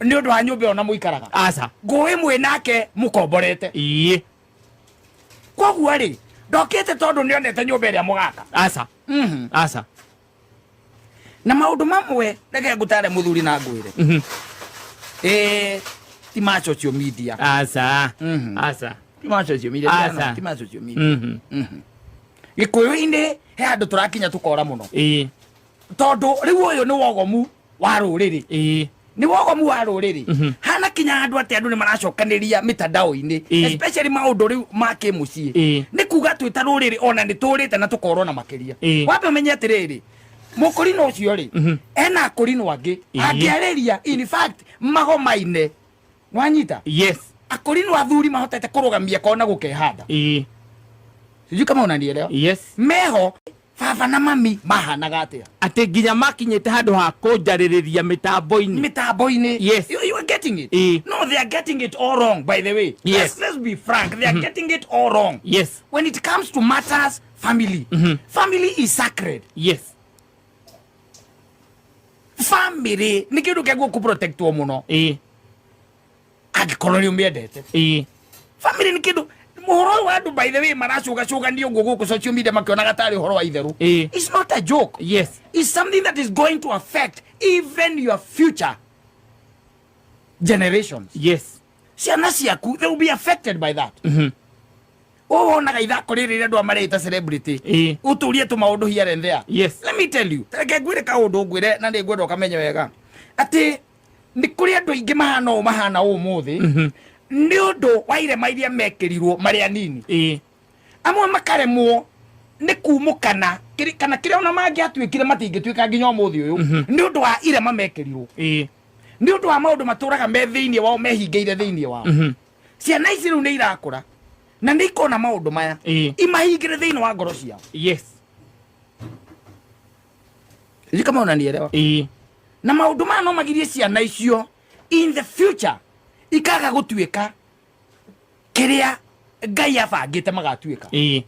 nĩ ũndũ wa nyũmba ĩyo na mũikaraga. Aca. Ngũĩ mwĩ nake mũkomborete. Ĩĩ. Koguo rĩ, ndokĩte tondũ nĩonete nyũmba ĩrĩa mũgaka. Aca. Aca. Na maũndũ mamwe reke ngũtare mũthuri na ngwĩre, ĩĩ, ti ma social media. Aca. Aca. Ti ma social media. Aca. Ti ma social media. Gĩkũyũ-inĩ he handũ tũrakinya tũkora mũno. Ĩĩ. Tondũ rĩu ũyũ nĩ wogomu wa rũrĩrĩ. Ĩĩ. Nĩ wogomu wa rũrĩrĩ. Hana kinya handũ atĩ andũ nĩ maracokanĩria mĩtandao-inĩ, Ĩĩ. especially maũndũ rĩu ma kĩmũciĩ. Ĩĩ. Nĩ kuga twĩ ta rũrĩrĩ ona nĩ tũrĩte na tũkorwo na makĩria. Ĩĩ. Wambe ũmenye atĩrĩrĩ, mũkũrinũ ũcio rĩ, ena akũrinũ angĩ Ĩĩ. angĩarĩria, in fact magomaine, wanyita? Yes. Akũrinũ athuri mahotete kũrũgamia kona gũkehanda. Ĩĩ. Sijui kama unanielewa. Yes. Meho baba na mami mahanaga atĩa? Atĩ nginya makinyĩte handũ ha kũnjarĩrĩria mĩtambo-inĩ. Mĩtambo-inĩ. Yes. You are getting it. Ĩĩ. No, they are getting it all wrong, by the way. Yes. Let's be frank, they are getting it all wrong. Yes. When it comes to matters family, family is sacred. Yes. Family nĩ kĩndũ kĩagwo kũprotectwo mũno. Ĩĩ. Angĩkorwo nĩ ũmĩendete. Ĩĩ. Family nĩ kĩndũ ũhoro ũyũ wa andũ, by the way, maracũgacũganio ũguo gũkũ social media makĩonaga tarĩ ũhoro wa itherũ. Ĩĩ. It's not a joke. Yes. It's something that is going to affect even your future generations. Yes. Ciana ciaku, they will be affected by that. Ũũ wonaga ithako rĩrĩ rĩrĩa andũ mareta celebrity, Ĩĩ. ũtũrie tũmaũndũ here and there. Yes. Let me tell you, reke ngwĩre kaũndũ, ngwĩre na nĩ ngwenda ũkamenye wega atĩ nĩ kũrĩ andũ aingĩ mahana ũũ mahana ũũ ũmũthĩ nĩ ũndũ wa irema iria mekĩrirwo marĩ anini. Ĩĩ. Amwe makaremwo nĩ kumũkana kana kĩrĩa ona mangĩatuĩkire matingĩtuĩka nginya ũmũthĩ ũyũ nĩ ũndũ wa irema mekĩrirwo, Ĩĩ. nĩ ũndũ wa maũndũ matũraga me thĩinĩ wao, mehingĩire thĩinĩ wao. Ciana ici rĩu nĩ irakũra na nĩ ikona maũndũ maya Ĩĩ. imahingĩre thĩinĩ wa ngoro ciao. Yes. Sijui kama unanielewa. Ĩĩ. Na maũndũ maya no magirie ciana icio in the future ikaga gũtuĩka kĩrĩa Ngai abangĩte magatuĩka. Ĩĩ.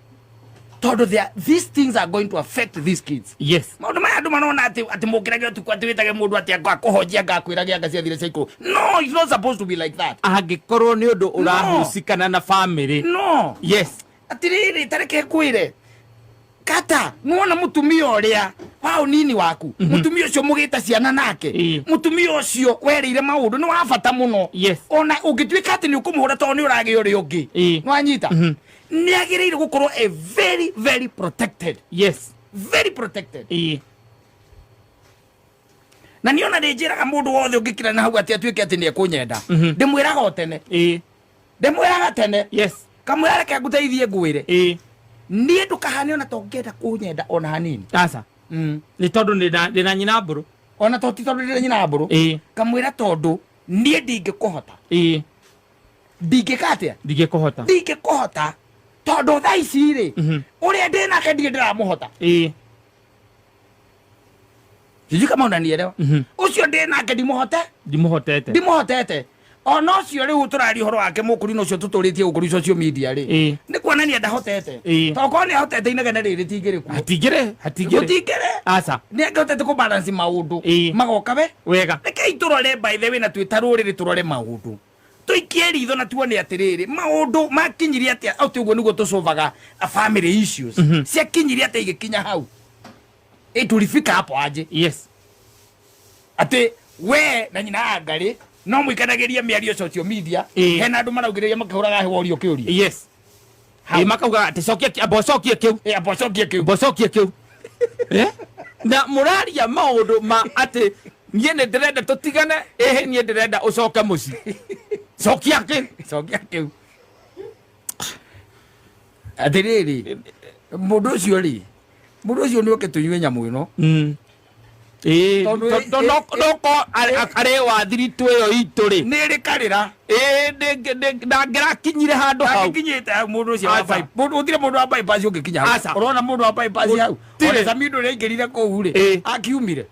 Tondũ these things are going to affect these kids. Yes. Maũndũ maya andũ marona atĩ atĩ mũkĩrage ũtukũ atĩ wĩtage mũndũ atĩ akũhonjia ngakwĩra anga ciathire cia ikũrũ. No, it's not supposed to be like that. Angĩkorwo nĩ ũndũ ũrahusikana na family. No. Yes. Atirĩrĩ, tareke ngwĩre kata nĩwona mũtumia ũrĩa wa ũnini waku, mũtumia ũcio mũgĩte ciana nake, mũtumia ũcio werĩire maũndũ nĩ wa bata mũno. Yes. Ona ũngĩtuĩka atĩ nĩ ũkũmũhũra tondũ nĩ ũragĩa ũrĩa ũngĩ, nĩwanyita, nĩ agĩrĩire gũkorwo a very very protected. Yes. Very protected. Na niĩ ona nĩ njĩraga mũndũ wothe ũngĩkira na hau atĩ atuĩke atĩ nĩ ekũnyenda, ndĩmwĩraga o tene, ndĩmwĩraga tene. Yes. Kamwĩra reke ngũteithie ngwĩre, niĩ ndũkahane ona to ngĩenda kũnyenda ona hanini. Aca. Nĩ tondũ ndĩna nyina mbũrũ. Ona to ti tondũ ndĩna nyina mbũrũ. Kamwĩra tondũ niĩ ndingĩkũhota. Ndingĩka atĩa? Ndingĩkũhota. Ndingĩkũhota tondũ thaa ici rĩ, ũrĩa ndĩ nake ndirĩ ndĩramũhota. Sijui kama unanielewa. Ũcio ndĩ nake ndimũhote. Ndimũhotete. Ndimũhotete. Ona ũcio rĩu tũraria ũhoro wake mũkũrinũ ũcio tũtũrĩtie gũkũ social media rĩ, nĩ kuonania ndahotete. Tondũ korwo nĩ ahotete inegene rĩrĩ rĩtingĩrĩ kuo. Hatingĩrĩ, hatingĩrĩ. Gũtingĩrĩ. Aca. Nĩ angĩhotete kũ balance maũndũ magoka we wega. Rekei tũrore, by the way, na twĩ ta rũrĩrĩ tũrore maũndũ, tũikie ritho na tuone atĩrĩrĩ, maũndũ makinyirie atĩa au. Ũguo nĩguo tũcovaga family issues. Ciakinyirie atĩa igĩkinya hau? Tulifika hapo aje? Yes. Atĩ we na nyina Angarĩ no mũikanagĩrie mĩario social media, hena andũ maraugĩrĩria makĩhũraga hĩwa ũrio kĩũria. Yes. Makauga atĩ cokia, amba ũcokie kĩu. Amba ũcokie kĩu. Amba ũcokie kĩu. Na mũraria maũndũ ma atĩ niĩ nĩ ndĩrenda tũtigane, ĩhĩ niĩ ndĩrenda ũcoke mũciĩ, cokia kĩu. Cokia kĩu. Atĩrĩrĩ, mũndũ ũcio rĩ, mũndũ ũcio nĩ oke tũnyue nyamũ ĩno. Tondũ Tondũ no arĩ wa thiritũ ĩyo itũ rĩ, nĩ ĩrĩ karĩra. Ndangĩrakinyire handũ hau. Ndangĩkinyĩte hau mũndũ ũcio wa Aca. mũndũ gũtirĩ mũndũ wa bypass ũngĩkinya hau. Aca. Ũrona mũndũ wa bypass hau? Gũtirĩ. Ona Samido ũrĩa aingĩrire kũu rĩ, akiumire.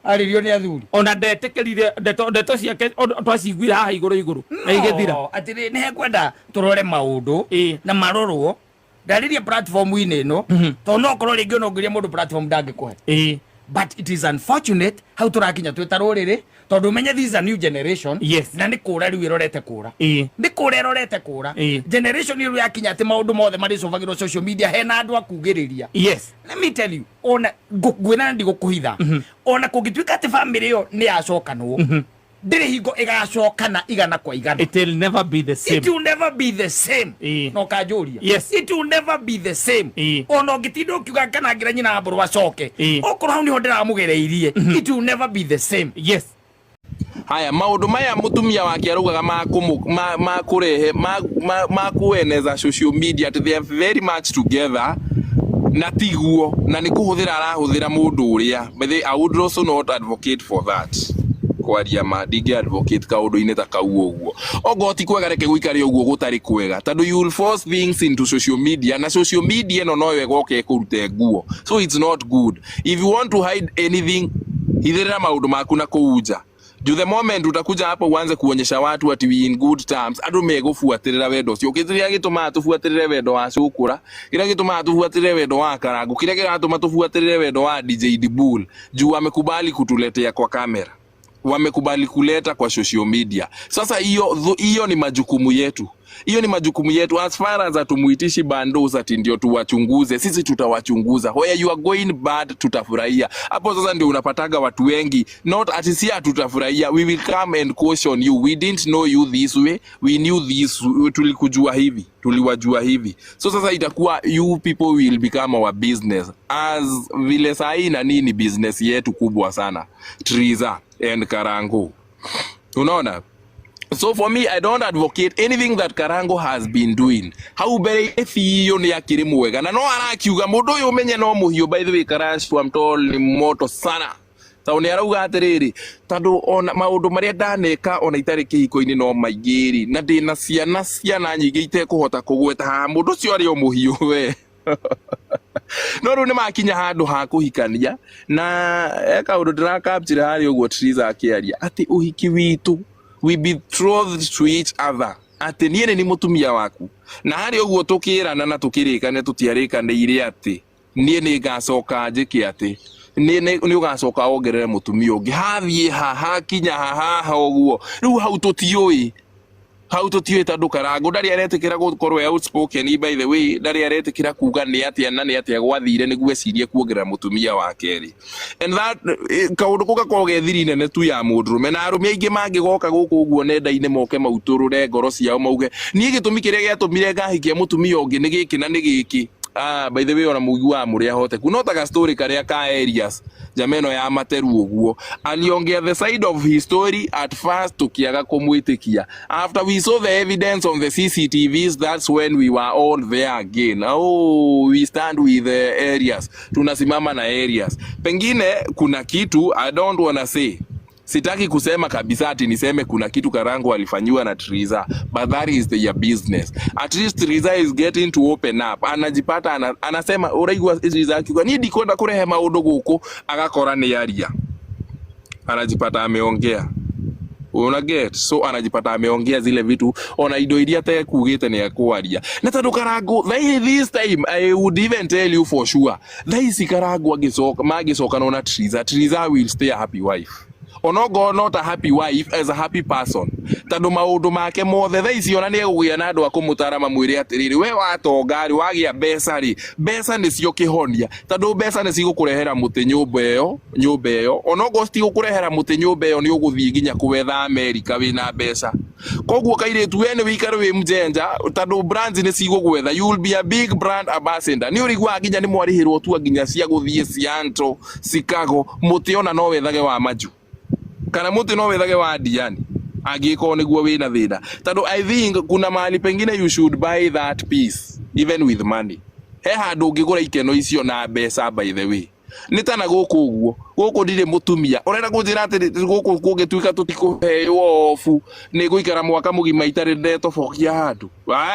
Arĩrio nĩ athuri. Ona ndetĩkĩrire ndeto ndeto ciake twaciguire haha igũrũ igũrũ na igĩthira. No, atĩrĩ, nĩ hekwenda tũrore maũndũ na marorwo ndarĩria platform-inĩ ĩno, tondũ no korwo rĩngĩ ona ũngĩria mũndũ platform ndangĩkũhe. But it is unfortunate hau tũrakinya twĩ ta rũrĩrĩ, tondũ ũmenye this is a new generation. Yes. Na nĩ kũra rĩu ĩrorete kũra, nĩ kũra ĩrorete kũra. Generation ĩyo yakinya atĩ maũndũ mothe marĩcobagĩrwo social media, hena andũ a kugĩrĩria. Yes. Let me tell you, ona ngwĩra na ndigũkũhitha, ona kũngĩtuĩka atĩ family ĩyo nĩ yacokanwo, ndĩrĩ hingo ĩgacokana igana kwa igana. It will never be the same. It will never be the same. No kanjũria. Yes. It will never be the same. Ona ũngĩtinda ũkiuga kana ngira nyina wa mbũrũ acoke, okorwo hau niho ndĩramũgereirie, it will never be the same. Yes. Haya maundu maya mutumia wake araugaga ma ma ma kurehe ma ma, ma kueneza social media ati they are very much together na tiguo na nĩ kũhũthĩra arahũthĩra mũndũ ũrĩa. By the way, I would also not advocate for that. Kwaria ma, ndingĩ advocate kaũndũ-inĩ ta kau ũguo. Ongorwo ti kwega, reke gũikare ũguo gũtarĩ kwega, tondũ you will force things into social media, na social media ĩno noyo ĩgoka ĩkũrute nguo. So it's not good. If you want to hide anything, hithĩrĩra maũndũ maku na kũu nja. Juu the moment utakuja hapo uanze kuonyesha watu ati we in good terms, andũ megũbuatĩrĩra wendo ũcio. Kĩrĩa gĩtũmaga tũbuatĩrĩre wendo wa Cũkũra, kĩrĩa gĩtũmaga tũbuatĩrĩre wendo wa Karangu, kĩrĩa kĩratũma tũbuatĩrĩre wendo wa DJ Dibul, juu wamekubali kutuletea kwa kamera, wamekubali kuleta kwa social media. Sasa hiyo hiyo ni majukumu yetu, hiyo ni majukumu yetu. As far as hatumuitishi bandos ati ndio tuwachunguze, sisi tutawachunguza. Where you are going bad, tutafurahia hapo. Sasa ndio unapataga watu wengi, not ati si hatutafurahia, we will come and caution you. We didn't know you this way, we knew this, tulikujua hivi, tuliwajua hivi. So sasa itakuwa you people will become our business, as vile sahii na nini business yetu kubwa sana, Triza and Karangu, unaona? So for me, I don't advocate anything that Karango has been doing. Hau mbere biũ nĩ akĩrĩ mwega na no arakiuga mũndũ ũyũ ũmenye no mũhiũ. By the way, Karash wa Mtol ni moto sana, tondũ nĩ arauga atĩrĩrĩ, tondũ ona maũndũ marĩa ndaneka ona itarĩ kĩhiko-inĩ no maingĩ rĩ, na ndĩna ciana ciana nyingĩ itekũhota kũgweta haha. Mũndũ ũcio arĩ o mũhiũ we, no rĩu nĩ makinya handũ ha kũhikania na he kaũndũ ndĩrakapture harĩa ũguo Triza akĩaria atĩ ũhiki witũ, we betrothed to each other. Atĩ niĩ nĩ ni mũtumia waku. Na harĩ ũguo tũkĩrana na tũkĩrĩkane tũtiarĩkanĩire atĩ niĩ nĩ ngacoka njĩke atĩ nĩ nĩ ũgacoka wongerere mũtumia ũngĩ. Hathiĩ ha hakinya ha haha ũguo. Rĩu hau tũtiũĩ. Hau tũtiũĩ tondũ Karangũ ndarĩ aretĩkĩra gũkorwo e outspoken by the way, ndarĩ aretĩkĩra kuga nĩ atĩa na nĩ atĩa gwathire nĩguo ecirie kuongerera mũtumia wa kerĩ. And that kaũndũ kau gakoragwo ge thiri nene tu ya mũndũrũme, na arũme aingĩ mangĩgoka gũkũ ũguo nenda-inĩ moke mautũrũre ngoro ciao mauge niĩ gĩtũmi kĩrĩa gĩatũmire ngahikia mũtumia ũngĩ nĩ gĩkĩ na nĩ gĩkĩ. By the way, ona mũiguaga mũrĩ ahoteku no ta ga story karĩa ka Elias njama ĩno ya materu ũguo, aliongea the side of his story at first tukiaga kumwitikia. After we saw the evidence on the CCTVs, that's when we were all there again. Oh, we stand with the areas, tunasimama na areas. Pengine kuna kitu I don't wanna say, sitaki kusema kabisa ati niseme kuna kitu Karango alifanyiwa na Triza, but that is their business. At least Triza is getting to open up, anajipata anasema uraigua Triza akiuga niĩ ndikwenda kurehe maũndũ gũkũ, agakora nĩ aria, anajipata ameongea, una get? So anajipata ameongea zile vitu ona indo iria tekugite ni akwaria. Na tondu Karango this time I would even tell you for sure, thaa ici Karango angicoka mangĩcokana na Triza, Triza will stay a happy wife, onogo not a happy wife as a happy person, tondu maundu make mothe thaa ici ona nĩ egũgĩa na andũ a kũmũtara mamwĩre atĩrĩrĩ, we watonga rĩ, wagĩa mbeca rĩ, mbeca nĩcio kĩhonia, tondu mbeca nĩ cigũkũrehera mũtĩ nyũmba ĩyo, nyũmba ĩyo onogo citigũkũrehera mũtĩ nyũmba ĩyo, nĩ ũgũthiĩ nginya kũwetha Amerika wĩna mbeca. Koguo kairĩtu we nĩ wĩikare wĩ mjenja, tondu brands nĩ cigũgwetha, you will be a big brand ambassador. Nĩ ũrĩiguaga nginya nĩ mwarĩhĩrwo tua nginya cia gũthiĩ Seattle, Chicago, mũtĩ ona no wethage wa manju kana mũtĩ no wethage wa Diani angĩkorwo nĩguo wĩna thĩna, tondũ I think kuna mahali pengine you should buy that piece even with money. He handũ ũngĩgũra ikeno icio na mbeca. By the way, nĩ ta na gũkũ ũguo, gũkũ ndirĩ mũtumia ũrenda kũnjĩra atĩ gũkũ kũngĩtuĩka tũtikũheo obu nĩ ngũikara mwaka mũgima itarĩ ndetobokia handũ.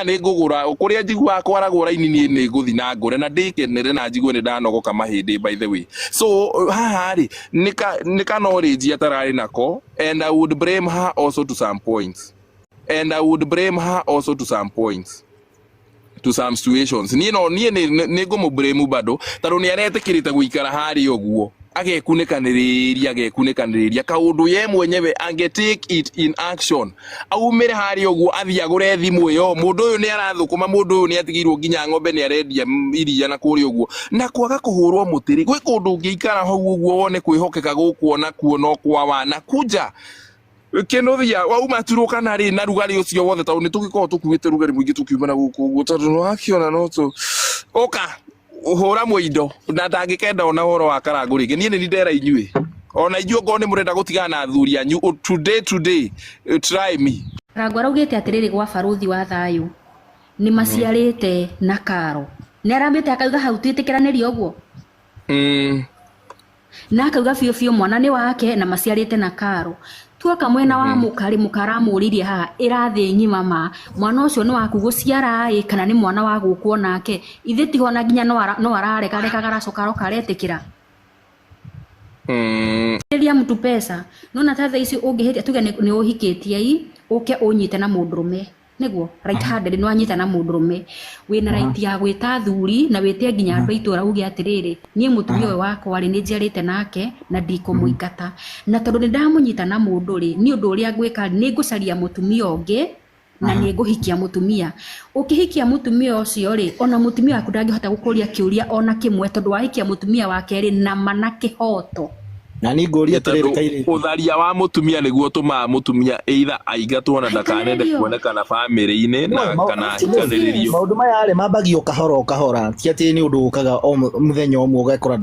Nĩ ngũgũra kũrĩa njiguaga kwaragwo raini, niĩ nĩ ngũthi na ngũre na ndĩkenere na njigue nĩ ndanogoka mahĩndĩ, by the way. So haha rĩ, nĩ ka knowledge atararĩ nako, and I would blame her also to some points, and I would blame her also to some points, to some situations. Niĩ no niĩ nĩ ngũmũ blame bado, tondũ nĩ aretĩkĩrĩte gũikara harĩa ũguo agekunĩkanĩrĩria agekunĩkanĩrĩria kaũndũ ye mwenyewe ange take it in action, aumĩre harĩa ũguo athiĩ agũre thimũ ĩyo. Mũndũ ũyũ nĩ arathũkũma, mũndũ ũyũ nĩ atigĩirwo nginya ng'ombe nĩ arendia iria na kũrĩa ũguo na kwaga kũhũrwo mũtĩ rĩ, gwĩ kũndũ ũngĩikara hau ũguo wone kwĩhokeka gũkũ ona kuo no kwa wana kuja kĩnũthia wauma turũkana rĩ na rugarĩ ũcio wothe, tondũ nĩ tũgĩkoragwo tũkuĩte rugarĩ mũingĩ tũkiuma na gũkũ ũguo, tondũ nĩ wakĩona no tũ ũka ũhũra mũindo na ndangĩkenda ona ũhoro wa Karangũ rĩngĩ. Niĩ nĩ ndera inyuĩ, ona inyuĩ okorwo nĩ mũrenda gũtigana na athuri anyu, today today, try me. Karangũ araugĩte atĩrĩrĩ, gwa barũthi wa thayũ nĩ maciarĩte na karo nĩ arambĩte akauga hau twĩtĩkĩranĩrie ũguo. Na akauga biũ biũ mwana nĩ wake na maciarĩte na karo. Tuoka mwena wa mũka rĩ, mũka aramũririe haha ĩrathĩ ng'ima ma mwana ũcio nĩ waku gũciara ĩ kana nĩ mwana wa gũkwo nake ithe tiho na nginya no araregarekaga aracoka aroka aretĩkĩra. Rĩrĩa mtu pesa nona ta thaa ici ũngĩhĩtia tuge nĩ ũhikĩtie i ũke ũnyite na mũndũrũme nĩguo right handed nĩ wanyita na mũndũrũme wĩna right ya gwĩta athuri na wĩte nginya andũ a itũra uge atĩrĩrĩ, niĩ mũtumia ũyũ wakwa rĩ nĩ njiarĩte nake na ndikũmũingata, na tondũ nĩ ndamũnyita na mũndũ rĩ, niĩ ũndũ ũrĩa ngwĩka rĩ, nĩ ngũcaria mũtumia ũngĩ na nĩ ngũhikia mũtumia. Ũkĩhikia mũtumia ũcio rĩ, ona mũtumia waku ndangĩhota gũkũria kĩũria ona kĩmwe, tondũ wahikia mũtumia wa kerĩ nama na kĩhoto. Na ni ngũria atĩrĩrĩ, tondũ kairĩtu ũtharia wa mũtumia nĩguo ũtũmaga mũtumia either aingatwo na ndakanende Haikanĩrĩrio. kuonekana bamĩrĩ-inĩ na kana ahikanĩrĩrio. Maũndũ maya rĩ mambagio kahora o kahora, ti atĩ nĩ ũndũ ũkaga o mũthenya ũmwe ũgekora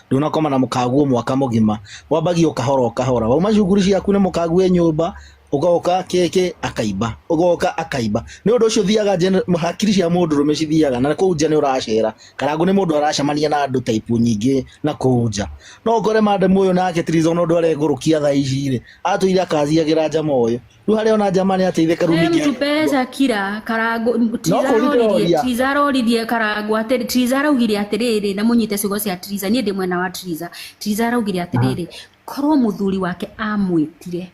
ndũnakoma na mũkaguo mwaka mũgima. Wambagio kahora o kahora, wauma cukuru ciaku nĩ mũkague nyũmba, ũgoka kĩkĩ akaimba, ũgoka akaimba. Nĩ ũndũ ũcio ũthiaga hakiri cia mũndũrũme cithiaga na kũu nja. Nĩ ũracera Karangũ, nĩ mũndũ aracemania na andũ type nyingĩ na kũu nja. No ũkore madam ũyũ nake Triza ona ũndũ aregũrũkia thaa ici rĩ, atũire akaziagĩra njama ũyũ rĩu harĩa ona njama nĩ ateithĩka rĩu He ningĩ mtu pesa kira Karangu. No Triza kũũria aroririe ndĩroria. Triza aroririe Karangu atĩrĩ, Triza araugire atĩrĩrĩ, na mũnyite ciugo cia Triza, niĩ ndĩ mwena wa Triza. Triza araugire atĩrĩrĩ, korwo mũthuri wake amwĩtire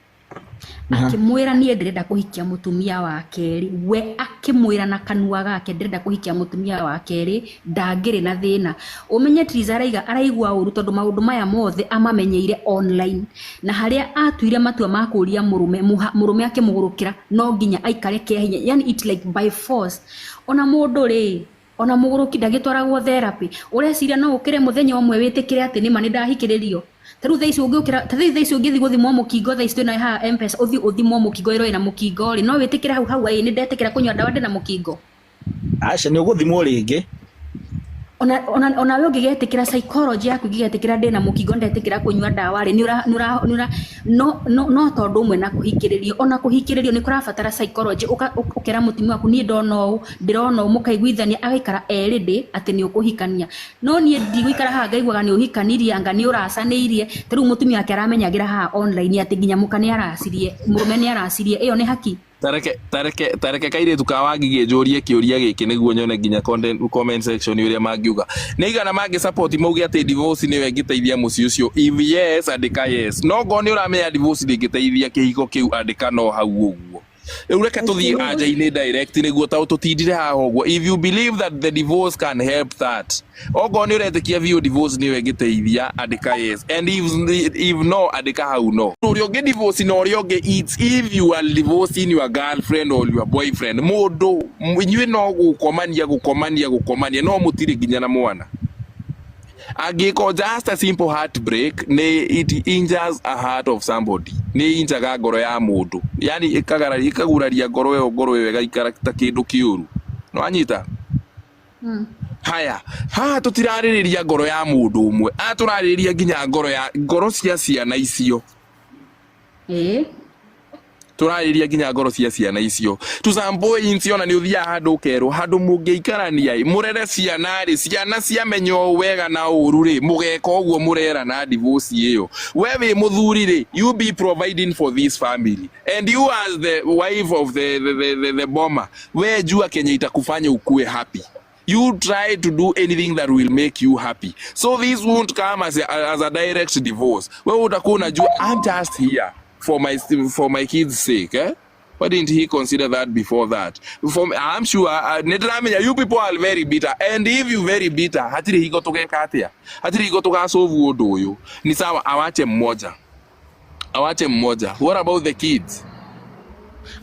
Akĩmwĩra niĩ ndĩrenda kũhikia mũtumia wa kerĩ, we akĩmwĩra na kanua gake ndĩrenda kũhikia mũtumia wa kerĩ, ndangĩrĩ na thĩna. Ũmenye Triza araiga araigua ũru tondũ maũndũ maya mothe amamenyeire online, na harĩa atuire matua ma kũria mũrũme, mũrũme akĩmũgũrũkĩra no nginya aikare kĩa hinya, yani it like by force. Ona mũndũ rĩ, ona mũgũrũki ndagĩtwaragwo therapy, ũreciria no ũkĩre mũthenya ũmwe wĩtĩkĩre atĩ nĩma nĩndahikĩrĩrio. Ta rĩu thaa ici ũngĩũkĩra, ta rĩu thaa ici ũngĩthiĩ gũthimwo mũkingo thaa ici twĩna haha Mpesa, ũthiĩ ũthimwo mũkingo ĩrwo ĩna mũkingo rĩ, no wĩtĩkĩre hau hau ĩ nĩndetĩkĩra kũnyua ndawa ndĩna mũkingo? Aca nĩ ũgũthimwo rĩngĩ. Ona we ũngĩgetĩkĩra psychology yaku ĩngĩgetĩkĩra ndĩna mũkingo ndetĩkĩra kũnyua ndawa rĩ, nĩ ũra no tondũ ũmwe na kũhikĩrĩrio, ona kũhikĩrĩrio nĩ kũrabatara psychology, ũkera mũtumia waku niĩ ndona ũũ, ndĩrona ũũ, mũkaiguithania agaikara e ready atĩ nĩ ũkũhikania. No niĩ ndigũikara haha ngaiguaga nĩ ũhikanirie anga nĩ ũracanĩirie, ta rĩu mũtumia wake aramenyagĩra haha online atĩ nginya mũka nĩ aracirie, mũrũme nĩ aracirie, ĩyo nĩ haki? Tareke kairĩtu ka Wangigĩ njũrie kĩũria gĩkĩ nĩguo nyone nginya comment section ũrĩa mangiuga. Nĩ aigana mangĩ support mauge atĩ divorce nĩyo ĩngĩteithia mũciĩ ũcio? If yes, andĩka yes. No ngorwo nĩ ũramenya divorce ndĩngĩteithia kĩhiko kĩu, andĩka no hau ũguo. Rĩu reke tũthiĩ anja-inĩ direct nĩguo ta tũtindire haha ũguo. If you believe that the divorce can help that, okorwo nĩ ũretĩkia biũ divorce nĩyo ĩngĩteithia, andĩka yes. And if no, andĩka hau no. Ũrĩa ũngĩ divorce na ũrĩa ũngĩ, it's if you are divorcing your girlfriend or your boyfriend, mũndũ inyuĩ no gũkomania gũkomania gũkomania no mũtirĩ nginya na mwana. Angĩko just a simple heartbreak nĩ it injures a heart of somebody, nĩ injaga ngoro ya mũndũ, yani ĩkaguraria ngoro ĩyo ĩgaikara ta kĩndũ kĩũru, nĩwanyita? Haya, haha tũtirarĩrĩria ngoro ya mũndũ ũmwe, haha tũrarĩrĩria nginya ngoro ya ngoro cia ciana icio. Tũrarĩrĩria nginya ngoro cia ciana icio to some points. Ona nĩ ũthiaga handũ ũkerwo handũ mũngĩikarania ĩ mũrere ciana rĩ, ciana ciamenya ũũ wega na ũru rĩ, mũgeka ũguo mũrerana divorce ĩyo. We wĩ mũthuri rĩ, you be providing for this family, and you as the wife of the bomber, we jua kenye itakufanya ukue happy. You try to do anything that will make you happy, so this won't come as a direct divorce. We utakuwa unajua I'm just here for my kids' sake, eh? Why didn't he consider that before that? For me, I'm sure nĩndĩramenya you people are very bitter, and if you very bitter, hatirĩ hingo tũgeka atĩa, hatirĩ hingo tũgacovu ũndũ ũyũ. Ni sawa, awache mmoja, awache mmoja. What about the kids?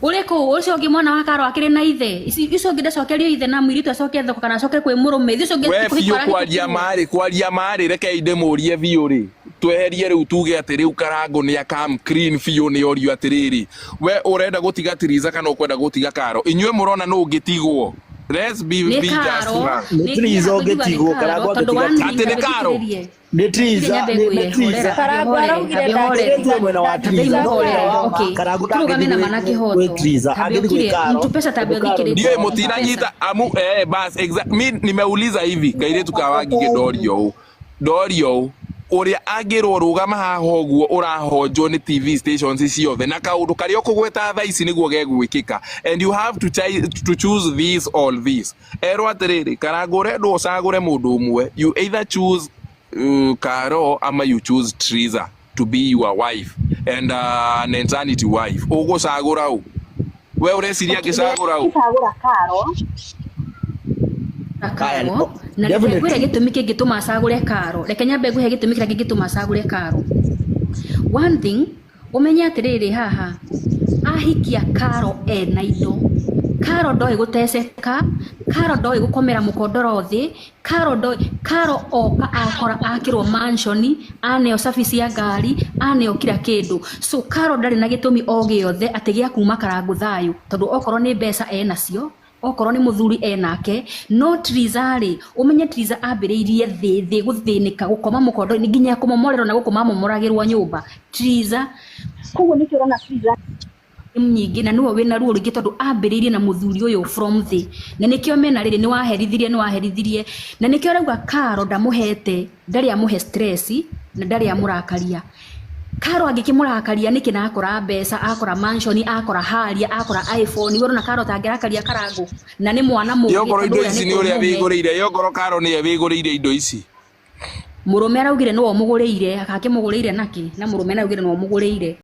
Ũrĩkũ ũcio ũngĩ mwana wa Karo akĩrĩ na ithe? Icio ũngĩ ndacokerio ithe na mũirĩtu acoke thoko kana acoke kwĩ mũrũme, ũcio ũngĩ We biũ kũhika kwaria arahikĩtio. Marĩ kwaria marĩ, rekei ndĩmũrie biũ rĩ, tweherie rĩu tuge atĩ rĩu Karango nĩ akam clean biũ, nĩ orio atĩrĩrĩ, we ũrenda gũtiga Tiriza kana ũkwenda gũtiga Karo? Inyuĩ mũrona nũ ũngĩtigwo? Let's Nĩ be just Karo. frank. Nĩ Triza ũngĩtigwo, Karango Tondũ angĩtiga one thing, Atĩ nĩ Karo? thikĩrĩrie. Nĩ Triza, Nyambe nĩ ngwĩre, Triza. horera, Karango horere, araugire kambe horere. Ndangĩthiĩ mwena wa Kambe Triza, no mũhorere, mwena wa okay. Karango Tũrũgame na ndangĩthiĩ mana gwĩ kĩhoto. Triza, Kambe angĩthiĩ gwĩ ũkire, Karo. mtu pesa tambe Tondũ Karo ũthikĩrĩrie. Ndiũĩ mũtinanyita amu bas exact mi nimeuliza hivi kairĩtu ka Wangigĩ, ndorio ũũ, ndorio ũũ, ũrĩa angĩrwo rũgama haha ũguo ũrahonjwo nĩ TV stations ciothe na kaũndũ karĩa ũkũgweta thaa ici nĩguo gegwĩkĩka, and you have to choose this or this. Erwo atĩrĩrĩ, Karango, ũrendwo ũcagũre mũndũ ũmwe. You either choose Karo ama you choose Triza to be your wife and an eternity wife. Ũgũcagũra ũ? We ũreciria angĩcagũra ũ? Ngĩcagũra Karo. Na Karo, na reke ngwĩre gĩtũmi kĩngĩtũma acagũre Karo. Reke nyambe ngũhe gĩtũmi kĩrĩa kĩngĩtũma acagũre Karo. One thing ũmenye atĩrĩrĩ, haha ahikia Karo ena indo, Karo ndoĩ gũteceka, Karo ndoĩ gũkomera mũkondoro thĩ, Karo ndoĩ. Karo oka akora akĩrwo mansion, aneo service ya ngari, aneo kila kĩndũ. So Karo ndarĩ na gĩtũmi o gĩothe atĩ gĩa kuma Karango thayũ, tondũ okorwo nĩ mbeca enacio, okorwo nĩ mũthuri enake. No Triza rĩ, ũmenye Triza ambĩrĩirie thĩ thĩ, gũthĩnĩka, gũkoma mũkondo nginya kũmomorerwo na gũkũ mamomoragĩrwo nyũmba Triza. Koguo nĩkĩo ũrona Triza nyingĩ na nĩwe wĩna ruo rũingĩ, tondũ ambĩrĩirie na mũthuri ũyũ from thĩ, na nĩkĩo mena rĩrĩ nĩ waherithirie, na nĩkĩo arauga Karo ndamũhete, ndarĩ amũhe stress na ndarĩ amũrakaria. Karo angĩkĩmũrakaria nĩkĩ na akora mbeca, akora mansion, akora haria, akora iPhone? We ũrona Karo tangĩrakaria Karango na nĩ mwana mũgĩ? Yongorwo Tondũ indo ũrĩa ici nĩ nĩ ũrĩa kũmũhe. wĩgũrĩire, yongorwo Karo nĩwe wĩgũrĩire indo ici. Mũrũme araugire nĩwe ũmũgũrĩire, akakĩmũgũrĩire nakĩ na mũrũme araugire nĩwe ũmũgũrĩire.